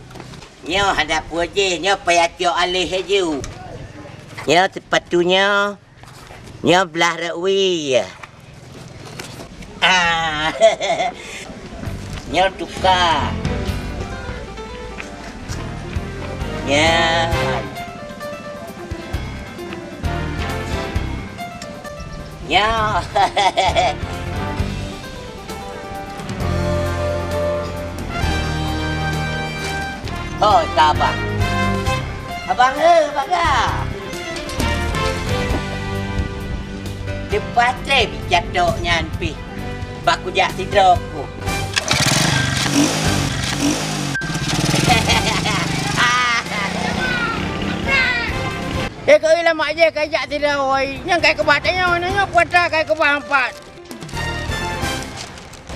Nyoe hana peue jih, nyoe payah cok aléh laju. Nyoe sipatu nyoe. Nyoe blah rot wie. Ah. Nyoe tuka. Nyan. Nyoe. Ho, ka abang. Abang, eh, bagah. Dipatré bicatok nyan pih. Bak kujak sidroe ku. Eh, keu lama je ka jak sidroe, oi. Nyang kai keubah tanyoe, nyoe kuatra kai keubah empat.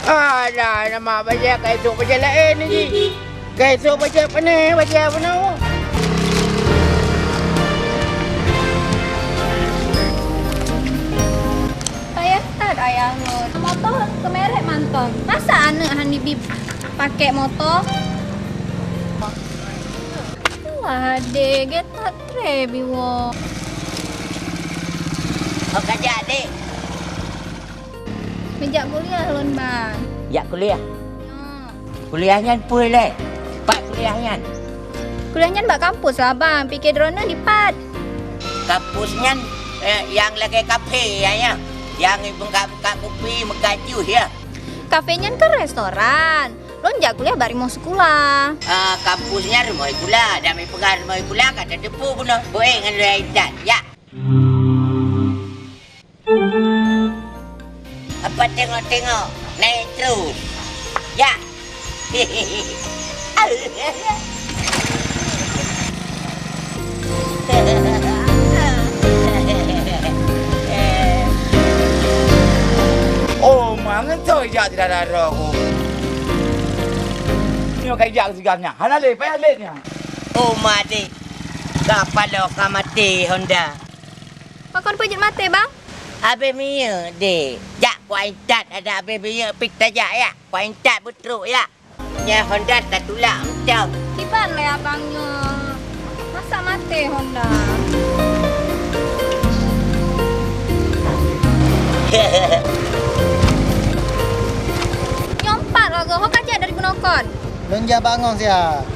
Alah, nama bajèe ka isôk bajèe laén jih. Ka isôk bajèe pané, bajèe bunoe. Payah that ayah lôn. Moto keumerek mantong. Masa aneuk han jibi pakai moto? Wah, deh, gét that treb iwoe. Ho ka jak, dek? Meujak kuliah lôn, Bang. Jak kuliah? Nyoe. Kuliah nyan peue lé? Pat kuliah nyan? Kuliah nyan bak kampus lah, Bang. Pike droeneuh dipat? Kampus nyan, eh, nyang lagèe kafe, ya, ya. Nyang meugab-gab kupi, meugab jus, ya. Kafe nyan kan restoran. Lôn jak kuliah bak rumoh sikula. Ah, kampus nyan rumoh sikula. Dan meupeugah rumoh sikula, ka tateupeue bunoe. Beuék ngon lôn intat, ya. Apa tengok-tengok, naik terus. Ya. Oh, mangat soe jak sidara droe ku. Nyoe ka jak sigoe nyan. Hana lé, payah lé nyan. Oh, ma dek. Ka paloe ka maté Honda. Pakon peue jeuet maté, Bang? Abéh minyeuk, dek. Jak kuintat, adak abéh minyeuk pih tajak, ya. Kuintat beutrok, ya. Nyan Honda tatulak mantong. Kiban lé abang nyoe. Masa maté Honda? Nyoe pat lagoe, ho ka jak dari bunoe kon? Lôn jak bak ngon siat.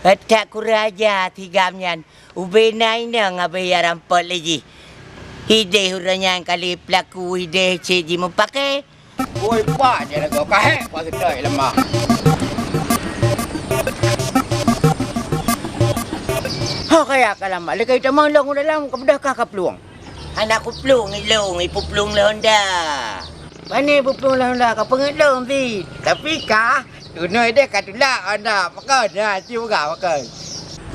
That kurang aja si Gam nyan. Ubé na inong abéh ya rampok lé jih. Hidéh uroe nyan kali peulaku hidéh cit jimeupaké. Woi, pak je lagoe kahé, pak seutôi lemah. Ho kaya ka lambat, lé ka itamong lôn u dalam, ka beudôh kah ka plueng? Hana kuplueng ilôn, ipeuplueng lé Honda. Pane peuplueng lé Honda, ka peungeut lôn cit. Tapi kah, keunoe deh ka tulak Honda. Pakon? Ha, ci peugah pakon.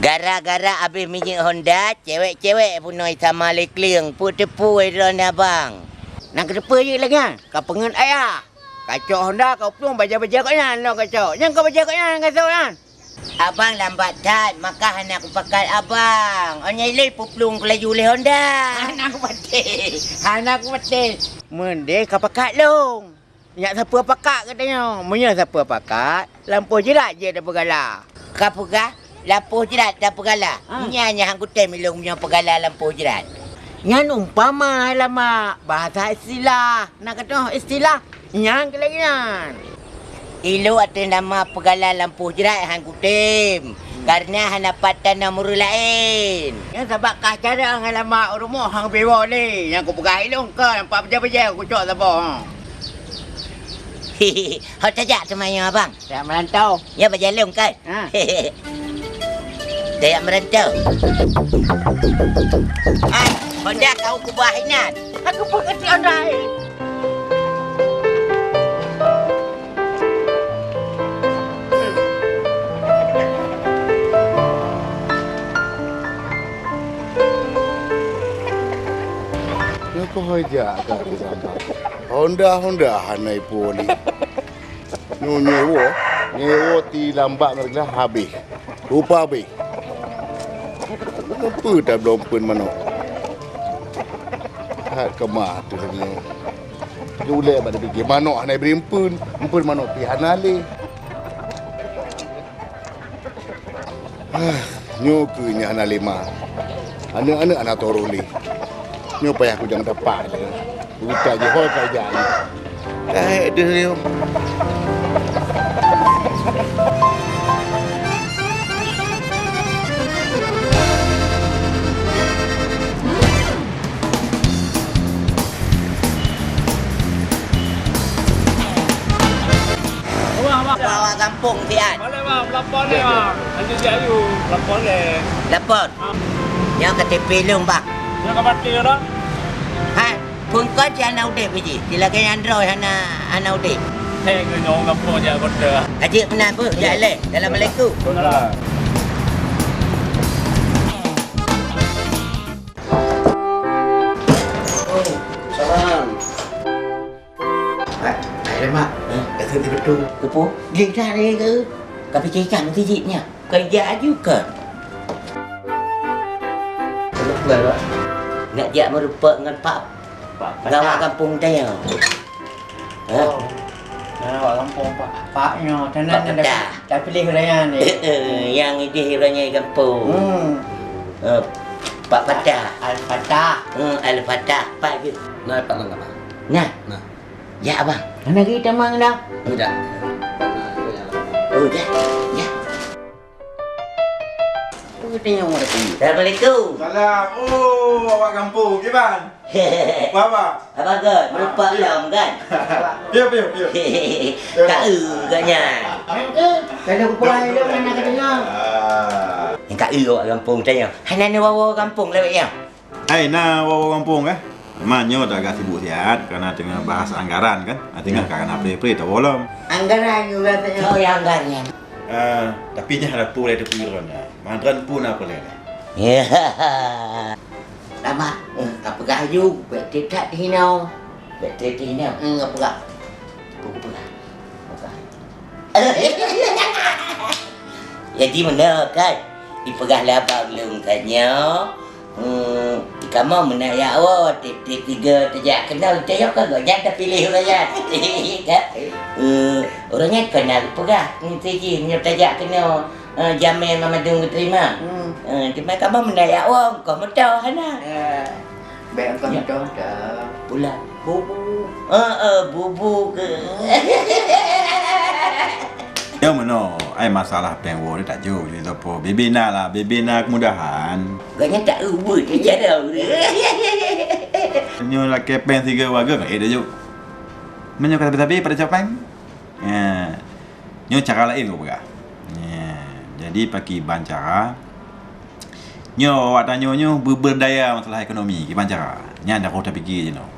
Gara-gara abéh minyeuk Honda, cewek-cewek peunoe sama lé kleueng. Peue teupeu droeneuh abang? Nang keuteupeu jeuet lagèe nyan, ka peungeut ayah. Ka cok Honda, ka plueng bajèe-bajèe gobnyan lom ka cok. Nyan ka bajèe gobnyan ka cok nyan. Abang lambat that, maka hana kupakat abang. Oh, nyan ilée peuplueng ku laju lé Honda. Hana kupatéh. Hana kupatéh. Meudeh ka pakat lôn. Nyak sapeue pakat geutanyoe. Meunyoe sapeue pakat, lampôh jrat jeuet tapeugala. Ka peugah, lampôh jrat tapeugala. Ah. Nyan nyang han kutem ilôn meunyoe peugala lampôh jrat. Nyan umpama hai lamak, bahasa istilah. Na katong istilah, nyan keu lagèe nyan. Ilôn ateueh nama peugala lampôh jrat han kutem, kareuna hana pat tanom ureueng laén. Nyan sabab kah carông hai lamak u rumoh han kupiwoe lé. Nyang kupeugah ilôn keu nampak beujai-beujai kucok saboh. Ho tajak teuma nyoe, Abang? Jak meurantau. Ya, bak jalong kan? Ha. Tajak meurantau. Ai, honda kau kubah inan. Aku peukeutiek honda, eh. Nyoe keuh hai jak ka di gambar. Honda-honda hana ipo lé. Nyoe nyewa, nyewa ti lambak ngon glah habéh. Rupa habéh. Peue tabloe eumpeuen manok? That keumah teuh nyoe. Di ulèe bak dipike manok hana ibri eumpeuen, eumpeuen manok pih hana lé. Ah, nyoe keuh nyang hana lé ma. Aneuk-aneuk hana toro lé. Nyoe payah kujang tapak lé. Utai jih hôi ka ija lé. Kahék deuh lé. Awak gampông siat. Boleh, Bang, pelapor ni, Bang. Nanti dia ayu, pelapor ni. Lapor. Ha. Nyoe K T P lôn, Bang. Nyoe ka mati dah. Hai, phôn kon cit hana udép biji. Di lagèe nyan droe hana, hana udép. Hei, nyoe gampông jak kota. Ajik meunan beuh, jak lé. Assalamualaikum. Waalaikumsalam. Oh, salam. Hai, hai lemak. Hah? Kata dia betul. Kepo? Dia dah dia ke? Tapi cekang tu jitnya. Kerja juga. Nak jak meureumpok ngon Pak Pak Gawa Patah. Gampông tanya. Hah? Oh. Nah, awak gampông Pak, Pak nyoe. Pak Patah. Dah pilih ureueng nyan ni. Eh, eh, nyang idéh ureueng nyan gampông. Hmm. Eh, Pak Patah. Al-Fatah. Eh, Al-Fatah. Pak je. Nah, Pak Lang apa? Nah. Nah. Jak, Abang. Hana lé tamong dah. Oh, jak. Oh, jak. Jak. Apa kata nyawa dah tunggu? Assalamualaikum. Salam. Oh, awak gampông, kiban? Apa, apa? Apa ke? Meureumpok lom, kan? Piu, piu, piu. Ka eu geuh nyan. Kalau kupeugah lom, hana ka deungoe. Ah. Nyang ka eu awak gampông tanya. Hana neuwoe gampông lewat nyan. Hai, na woe-woe gampông, eh? Teuma nyoe tagak sibuk siat, karena teungoh bahas anggaran, kan? Ah, teungoh ka na pre-pre tawoe lom. Anggaran juga tanya. Oh, ya, anggaran. Eh, tapi nyan ada peue lé teupeu droeneuh. Mandran pun apa lé? Ya. Lama, eh, ka peugah aju, bèk trép that hinoe. Bèk trép that hinoe. Hmm, ka peugah. Ka peugah. Peugah. Jadi meunoe kan, ipeugah lé abang lôn ka nyoe, hmm, kamoe meunan jak woe, tiep-tiep tiga tajak keunoe, teuh nyoe ka gobnyan tapiléh ureueng nyan. Eh, ureueng nyan ka na geupeugah, nyoe tajak keunoe, eh, jamèe mandum geuteurima. Hmm. Eh, teuma kamoe meunan jak woe, engkah meutoh hana. Ya. Bèk engkau meudoh dah. Pula bubu. Heeh, bubu ke. Nyang meunoe, ai masalah péng woe ni tajok, jadi apa? Bibi na lah, bibi na kemudahan. Gobnyan tak ubit cara. Nyoe lakèe péng siga warga kan, eh, tajok. Meunyoe ka sabe-sabe pada cok péng. Ya. Nyoe cara laén kupeugah. Ya. Jadi pakiban cara. Nyoe awak tanyoe nyoe beu-, beuberdaya masalah ekonomi, kiban cara. Nyan nyang ka tapike jinoe.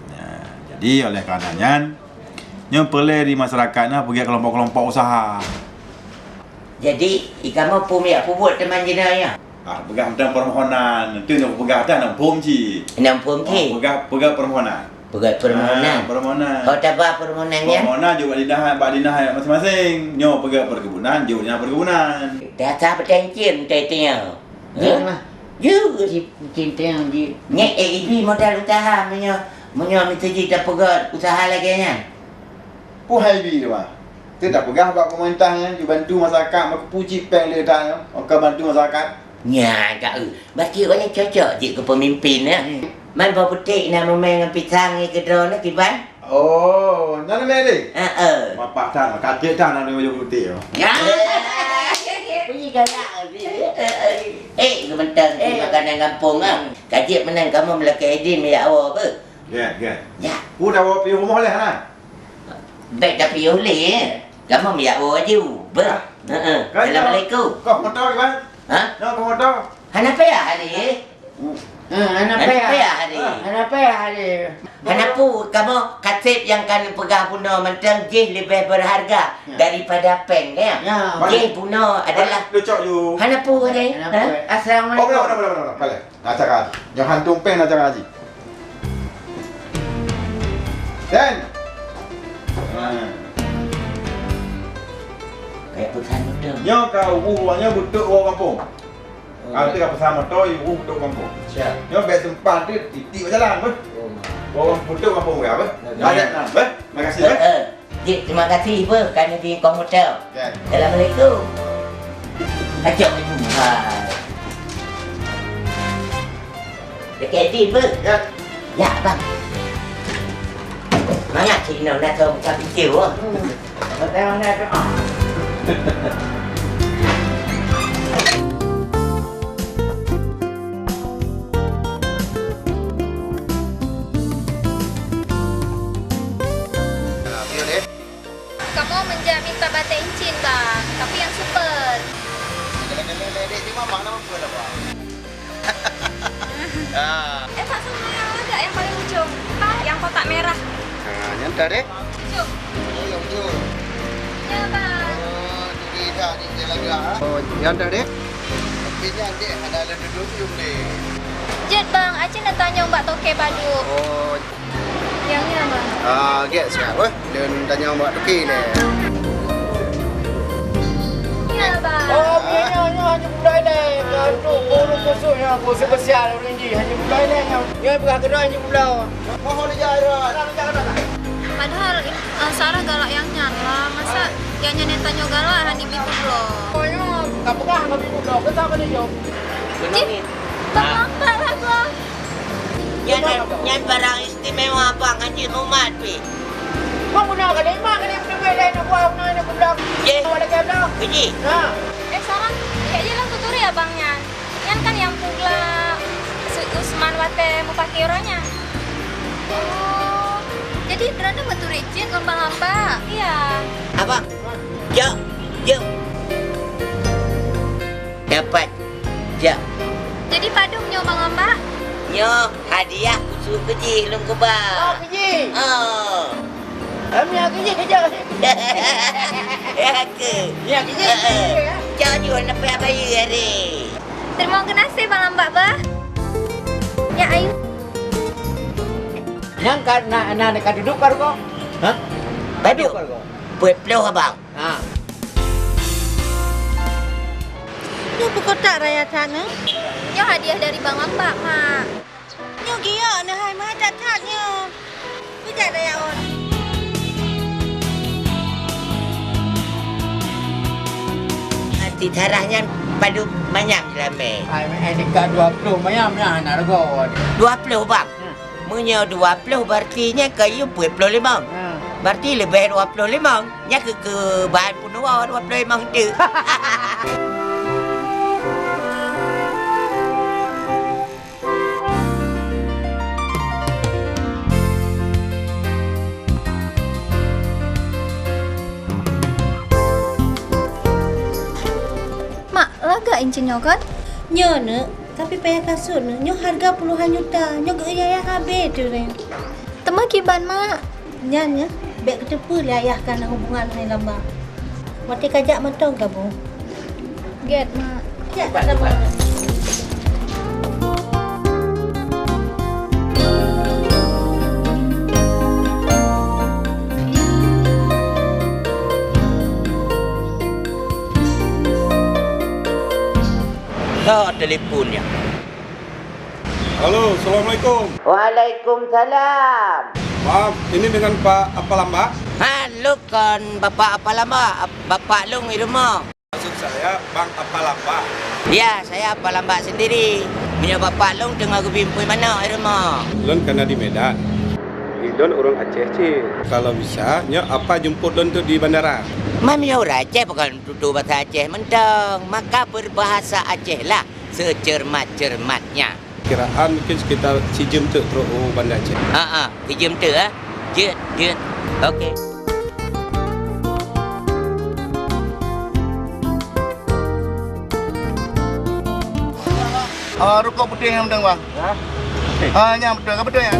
Nah, jadi oleh karena nyan, nyoe peureulèe di masyarakat na peugöt kelompok-kelompok usaha. Jadi, i kamoe phom jak peubuet teuma jinoe nyoe? Ah, peugah mantong permohonan. Teuh nyoe peugah dah na phom cit. Na phom cit. Oh, peugah, peugah permohonan. Peugah permohonan. Ah, permohonan. Oh, taba permohonan nyan? Permohonan jok bak dinas, bak dinas masing-masing. Nyoe peugah perkebunan, jok dinas perkebunan. Dah sah peteng cit, peteng cit nyoe. Hah? Jeuet lah. Jeuet. Cit, cit teuh jeuet. Nyan, eh, ibi modal usaha meunyoe, meunyoe meusti jih tapeugöt usaha lagèe nyan. Peue hai bi teuma? Teutab peugah bak pemerintah nyan, jibantu masyarakat, meukeupue cit péng lé that nyoe, ka bantu masyarakat. Nyan ka, eh. Berarti awak nyan cocok jeuet keu pemimpin, eh. Hmm. Man boh putéh na meumé ngon pisang nyan keudroe nyoe kiban? Oh, na meumé lé? Heeh. Mapah that, ka jeuet that na meumé boh putéh nyoe. Ya. Bunyi galak, eh. Eh, eh, eh. Eh, geumantong di makanan gampông, ah. Ka jeuet meunan kamoe meulakée idin meujak woe beuh. Gét, gét. Ya. Peue tawoe piôh rumoh lé hana? Bèk tapiôh lé, eh. Kamoe meujak woe aju. Beuh. Ah. Heeh. Kan Assalamualaikum. Koh moto, Iban? Ha? Nyoe koh moto. Hana payah lé. Hmm, hana payah. Hana payah lé. Hana peue, kamoe kasét nyang ka neupeugah bunoe mantong jih leubeh berharga daripada péng, ya. Ya. Jih bunoe adalah. Hana peue lé. Hana peue. Assalamualaikum. Oh, boleh, boleh, boleh, boleh. Boleh. Na cara jih. Nyoe hantom péng na cara jih. Den! Ha. Kayak pesan betul. Nyoe ka ubu awak nyoe beutot woe gampông. Oh. Ka teuka pesan moto, ubu beutot gampông. Siap. Nyoe bèk sempat tu titik jalan beuh. Oh. Woe beutot gampông ya beuh. Ya. Ada nan beuh. Makasih beuh. Eh, eh. Jih, terima kasih beuh, ka neubi komputer. Ya. Assalamualaikum. Kacau itu. Hai. Dekat Edi beuh. Ya. Ya, bang. Mangat cik Inong nak tahu buka video, ah. Hmm. Betul, betul. Kamoe meujak minta batèe incin, Bang, tapi nyang super. Geleng-geleng ledek di mama nama pun apa? Ah. Eh, tak sama yang agak yang paling ujung. Apa? Yang kotak merah. Ah, nyan dah deh. Ujung. Oh, yang ujung. Ya, Bang. Oh, jadi dah di jalan gerak, ah. Oh, nyan dah deh. Tapi nyan dek hana ada duduk ujung deh. Jeuet, Bang, Acil nak tanyong bak toke padum. Oh. Nyang nyan, Bang. Ah, gét siat, weh. Dan tanyong bak toke lé. Ya, Bang. Oh, nyoe, nyoe, nyoe hana pulai lé. Nyoe tu, ureueng khusus nyoe, khusus spesial ureueng jih. Hana pulai lé nyoe. Nyoe peugah keudroe hana pulai. Mohon ijazah. Padahal, eh, Sarah galak nyang nyan lah. Masa nyang nyan nyang tanyoe galak hana bi peubloe. Oh, nyoe, ka peugah hana bi peubloe. Keu sapa ni, Jom? Cit, Bang Lambat lah, Bang. Nyan, nyan barang istimewa abang, hanjeuet mumat pih. Bang guna kali, mak kali peuteumé laén, aku guna ni peublok. Jih. Awak lagi blok. Keujih. Ha. Eh, Sarah, jak je lah tuturi abang nyan. Nyan kan nyang peugla Su-, Usman watèe mupaki uroe nyan. Oh, jadi droeneuh meuturi cit ngon Bang Lambat? Iya. Abang, jok, jok. Dapat. Jak. Jadi padum nyoe, Bang Lambat? Nyoe hadiah khusus keu jih lôn keubah. Oh, keu jih? Oh. Kami keu jih, jak. Ya ke? Ya, keu jih. Heeh. Jak jih, neupeubayeue hari. Terima kasih, Bang Lambat, bah. Ya, ayu. Nyang ka na, na, na ka duduek ka rugoe? Hah? Ka duduek ka rugoe? Peuet ploh, Abang. Ha. Nyoe peukotak raya that nyoe? Nyoe hadiah dari Bang Lambat, Mak. Nyoe giok neuh hai, meuhai that-that nyoe. Peujak raya ôn. Aunty Sarah nyan padum manyam jeulamé? Ai, ai, tingkat dua ploh manyam nyan hana rugoe. Dua ploh, Bang? Hmm. Meunyoe dua ploh, berarti nyan ka yue peuet ploh limong. Ha. Berarti leubeh dua ploh limong. Nyan keu, keu bahan peunuwoe dua ploh limong teuk. Mak, lagak incin nyoe kan? Nyoe, Neuk. Tapi payah kasut nyoe, nyoe hareuga puluhan juta, nyoe geuh yah-yah habéh tu nyoe. Teuma kiban, Mak? Nyan nyoe, bèk keuteupeu lé ayah ka na hubungan ngon Lambat. Watèe ka jak mantong ka bu. Gét, Mak. Jak, tak sabar. Soe telepon nyan? Halo, assalamualaikum. Waalaikumsalam. Maaf, ini dengan Pak Apa Lambak? Halo. Lôn kon bapak Apa Lambak, ap-, bapak lôn di rumoh. Maksud saya, Bang Apa Lambak? Ya, saya Apa Lambak sendiri. Meunyoe bapak lôn teungoh geubi pui manok di rumoh. Lôn kana di Medan. Di lôn ureuëng Aceh cit. Kalau bisa, nyoe Apa jemput lôn tu di bandara. Meunyoe ureuëng Aceh bukan tutoe bahasa Aceh mantong, maka berbahasa Aceh lah secermat-cermatnya. Kiraan mungkin sekitar sijeuem teuk trok u Banda Aceh. Ha, ha, sijeuem teuk, eh. Jeuet, jeuet. Okey. Ah, rukok putih nyang penting, Bang. Ya? Ah, nyang betul, ka betul, ya?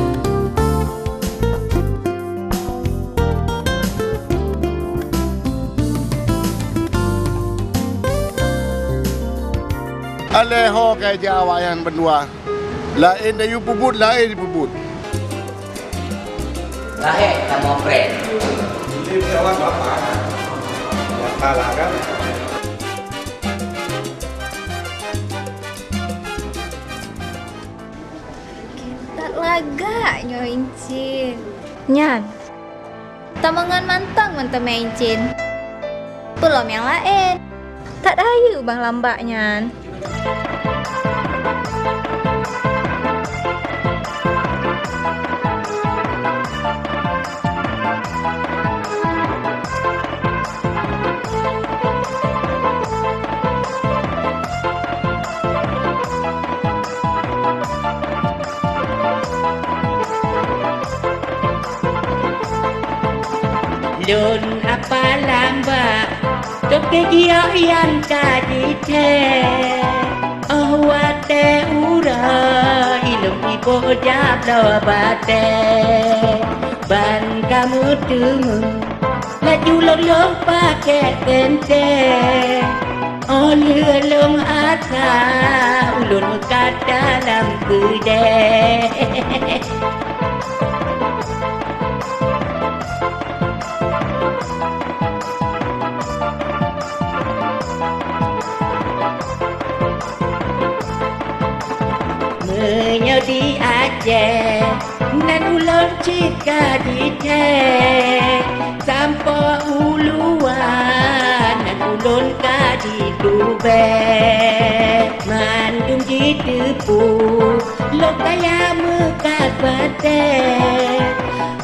Alèh ho ka ija awak nyan bandua. Laén tayue peubuet, laén jipeubuet. Lahé kamoe friend. Ini jawab apa? Nyata lah kan? That lagak nyoe incin. Nyan. Tamong ngon mantong ngon teumé incin. Peulom nyang laén. That hayeue bang lambak nyan. Lôn Apa Lambak, toke giok nyang ka jithèe. Oh watèe uroe ilôn iboh jak bloe batèe, ban ka meuteumèe. Laju lôn lôn pakèk teuntèe, oh lheueh lôn asa ulôn meukat dalam keudèe. Meunyoe di Aceh, nan ulôn cit ka jithèe, sampoe u luwa nan ulôn ka jitubèe. Mandum jiteupeue lôn kaya meukat batèe,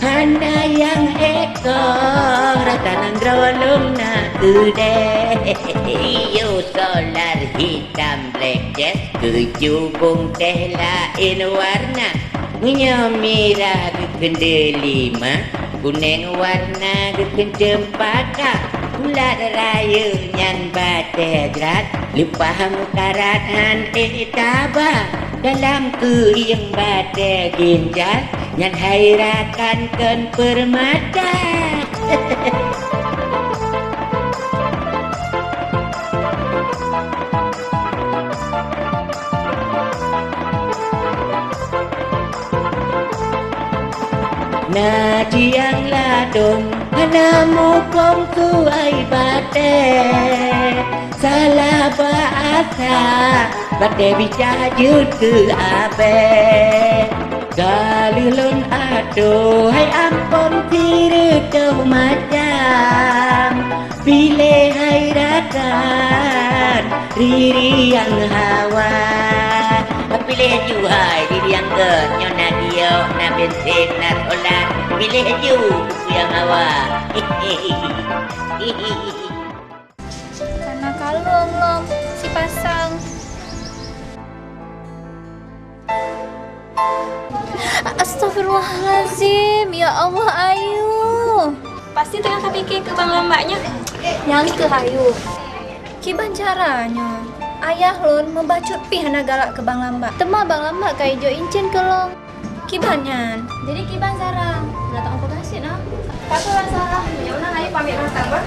hana nyang ék kong rata nanggroe lôn na keudèe. Iyo solar hitam black jet, keujubong teh laén warna. Meunyoe mirah geukheun deulima, kunèng warna geukheun ceumpaka. Bulat rayeuk nyan batèe jrat, leupah meukarat han ék taba. Dalam keuieng batèe ginjal, nyan hai rakan kon peurmata. Na jiang ladôm hana muphom keu ai batèe, salah bak asa batèe bijah jeuet keu abèe. Ka lheueh lôn atô hai amphon sireutôh macam. Piléh hai rakan, riri nyang hawa. Piléh ju hai riri nyang gèt, nyoe na giok, na bensén, na solar. Piléh ju peue nyang hawa. Kana kalon lom sipasang. Astagfirullahalazim, ya Allah, Ayu. Pasti teungoh tapike keu bang lambak nyan. Nyang keuh, Ayu. Kiban cara nyoe? Ayah lôn meubacut pih hana galak keu bang lambak. Teuma bang lambak ka ijok incin keu lôn. Kiban nyan? Jadi kiban cara? Datang aku kasih nah. Kata lah Sarah, nyonya Ayu pamit datang bah.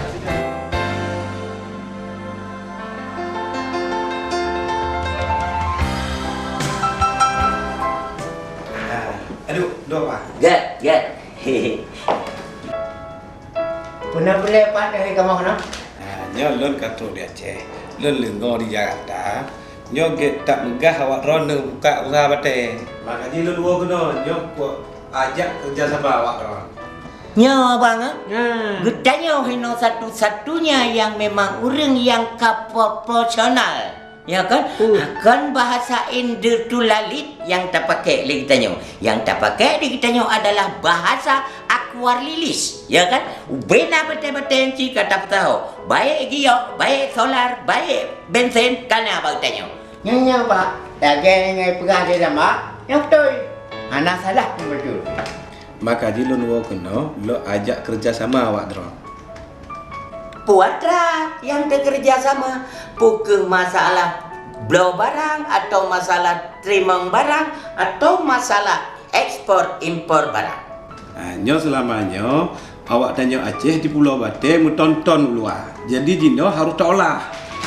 Ah, aduh, dua apa? Gèt, gèt. Puna peureulèe pat hai kamoe keunoe? Ah, nyoe lôn ka trok di Aceh. Lôn leungoe di Jakarta. Nyoe gèt that meugah awak droeneuh buka usaha batèe. Maka jih lôn woe keunoe, nyoe kujak keureuja sama awak droeneuh. Nyoe, Bang, eh? Nah. Geutanyoe hinoe satu-satunya nyang memang ureuëng nyang ka proporsional. Ya kan? Hmm. Kon bahasa Indotulalit nyang tapakai lé geutanyoe. Nyang tapakai lé geutanyoe adalah bahasa Aquarilis, ya kan? Ubena batée-batée nyan cit ka tapeusaho. Baik giok, baik solar, baik bensin, ka na bak geutanyoe. Nyan, nyan, Pak. Lagée nyang peugah di dalam, Mak, nyan beutôi. Hana salah pun beutôi. Maka jih lôn woe keunoe, lôn ajak keureuja sama awak droe. Peue atra nyang teukeureuja sama, peu kheueh masalah bloe barang, atau masalah teurimong barang, atau masalah ekspor impor barang? Ah, nyoe seulama nyoe, awak tanyoe Aceh di Pulo Batée meuton-ton u luwa. Jadi jinoe harôh taolah.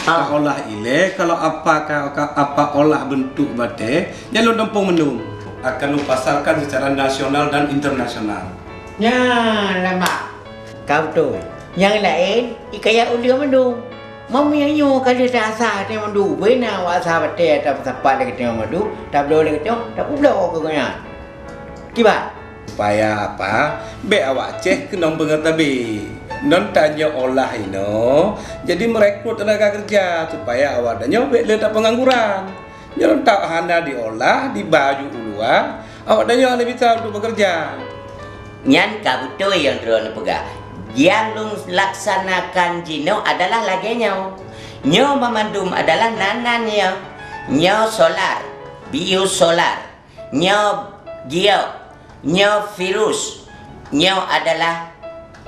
Ah. Taolah ilée, kalau apa ka, ka, apa olah beuntuk batée, nyan lôn tampông mandum. Akan lôn pasarkan secara nasional dan internasional. Nyan lama. Ka beutôi. Nyang laén, ikaya ulée mandum. Meunyoe nyoe ka lheueh taasah teuh mandum, beuna awak asah batée atau sapat lagée nyoe mandum, tabloe lagée nyoe, tapeubloe keu gobnyan. Kiban? Supaya apa? Bék awak Aceh keunong beungoh tabi. Ngon tanyoe olah inoe, jadi merekrut tenaga kerja supaya awak tanyoe bék le tapeungangguran. Nyoe tak hana diolah, dibaju u luwa, awak tanyoe hana bisa untuk bekerja. Nyan ka beutôi nyang droeneuh peugah. Nyang lôn laksanakan jinoe adalah lagée nyoe. Nyoe banmandum adalah nan-nan nyoe. Nyoe solar, biosolar. Nyoe giok, nyoe virus, nyoe adalah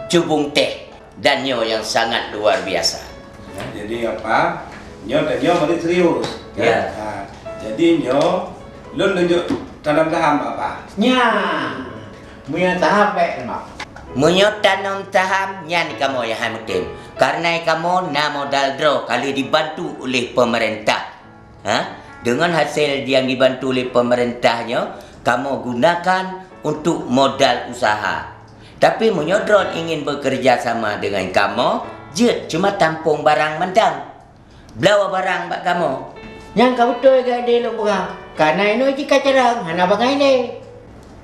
cubung teh, dan nyoe nyang sangat luar biasa. Ya, jadi apa? Nyoe dan nyoe meunan serius, kan? Ya. Ha, jadi nyoe lôn tunjuk tanam saham apa? Nya, meunyoe saham baik, Mak. Meunyoe tanam saham, nyan kamoe nyang hai meutem. Karena kamoe na modal droe ka lheueh dibantu oleh pemerintah. Ha? Deungon hasé nyang dibantu lé peumeurintah nyoe, kamoe gunakan untuk modal usaha. Tapi meunyoe droen ingin bekerja sama dengan kamoe, jeuet cuma tampông barang mantong. Bloe barang bak kamoe. Nyang ka beutôi geuh lôn peugah, kana inoe jih ka carông, hana bangai lé.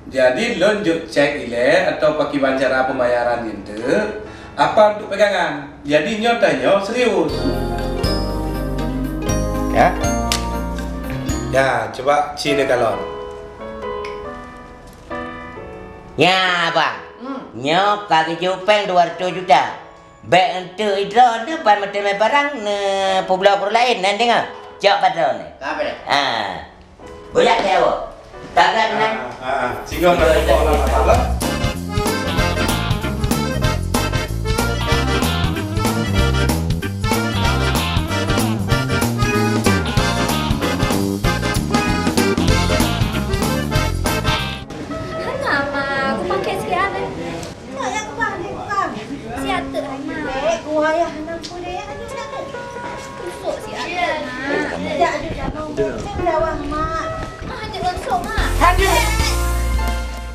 Jadi, lôn jeuet cek ilée atau pakriban cara pembayaran nyan teuk, apa untuk pegangan. Jadi, nyoe tanyoe serius. Ya. Ya, cuba ci neukalon. Nya, Bang. Hmm. Nyoe ka geujok péng dua ratus juta. Bék eunteuk droeneuh ban meuteumé barang neupeubloe keu ureueng laén, na deungoe? Cok bak droeneuh. Ka, Pak. Ah. Beuyak lé awak. Tagat nan. Ah, ah, ah. Singoh ka teupok lam atas lah. Hana, Ma. Aku pakai sikit ah, deh. Mak, ya keubah ni bukan. Siat teuk hai, Mak. Dek, gua ya hana pulih ya, aduh, siat teuk. Kusuk siat teuk, Mak. Ya, aduh, jangan. Cek dawa, Mak. Mak, hanjeuet langsung, Mak. Hanjeuet.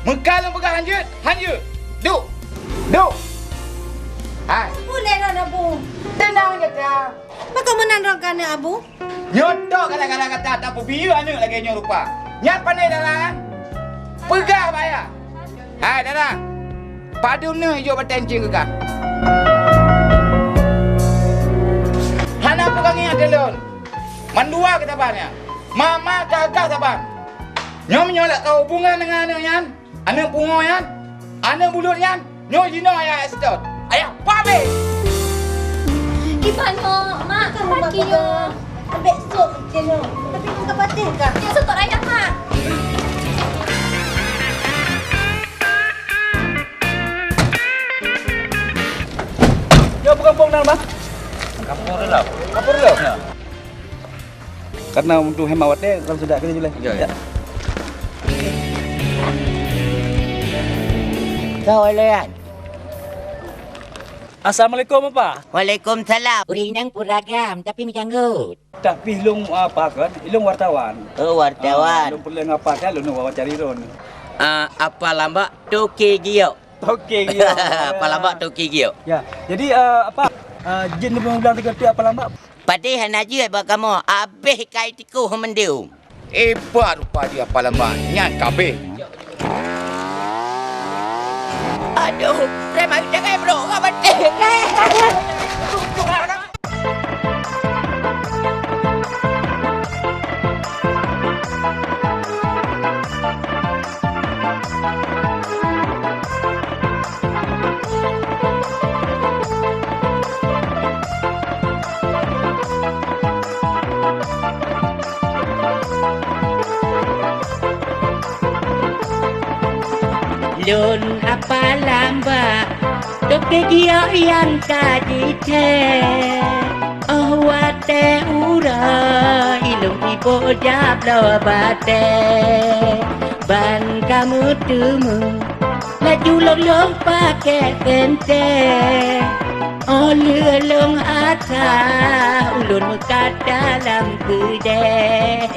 Meuka lôn peugah hanjeuet, hanjeuet. Duek. Duek. Hai. Pulih dah, Abu. Tenang je, Kak. Pakon meunan rong keuneuk, Abu? Nyoe tok gara-gara gata tapeubiyeu aneuk lagée nyoe rupa. Nyan pandai dara, eh? Peugah bak ayah. Hai, dara. Padum neuh ijok batée cing keu kah? Hana peugah ngieng ateueh lôn. Mandua keu saban nyan. Mama ka gah saban. Nyoe meunyoe lak ka hubungan deungon aneuk nyan, aneuk pungo nyan, aneuk bulut nyan, nyoe jinoe ayah seutôt. Ayah pabeh! Kiban nyoe, Mak, paki nyoe. Ambek sop je nyoe. Tapi nyoe ka patéh kah? Nyoe seutôt ayah, Mak. Nyoe beugampông na, Mak. Kampung dalam. Kampung dalam? Ya. Karena untuk hemat watée, kalau sudah kita julai. Ya, ya. Ya. Kau Leon. Assalamualaikum, Apa. Waalaikumsalam. Ureueng inong pun ragam, tapi meujanggut. Tapi lôn, apa kan? Lôn wartawan. Oh, wartawan. Ah, lôn peureulée ngapa kan, lôn wawancara droen. Ah, Apa Lambak toke giok. Toke giok. Apa Lambak toke giok. Ya. Jadi, ah, Apa, ah, jén lôn ulang tiga kali Apa Lambak. Padahai hana jeuet bak kamoe, abéh kai tikoh meundeue. Hebat rupa jih Apa Lambak, nyan ka abéh. Aduh, preman jangan bro, nggak penting. Lôn apalamba, toke giok nyang ka jithée. Oh watée uroe ilôn iboh jabloe batée, ban ka meuteumé laju lôn lôn pakék sentée. Oh lheueh lôn asah ulôn meukat dalam keudée.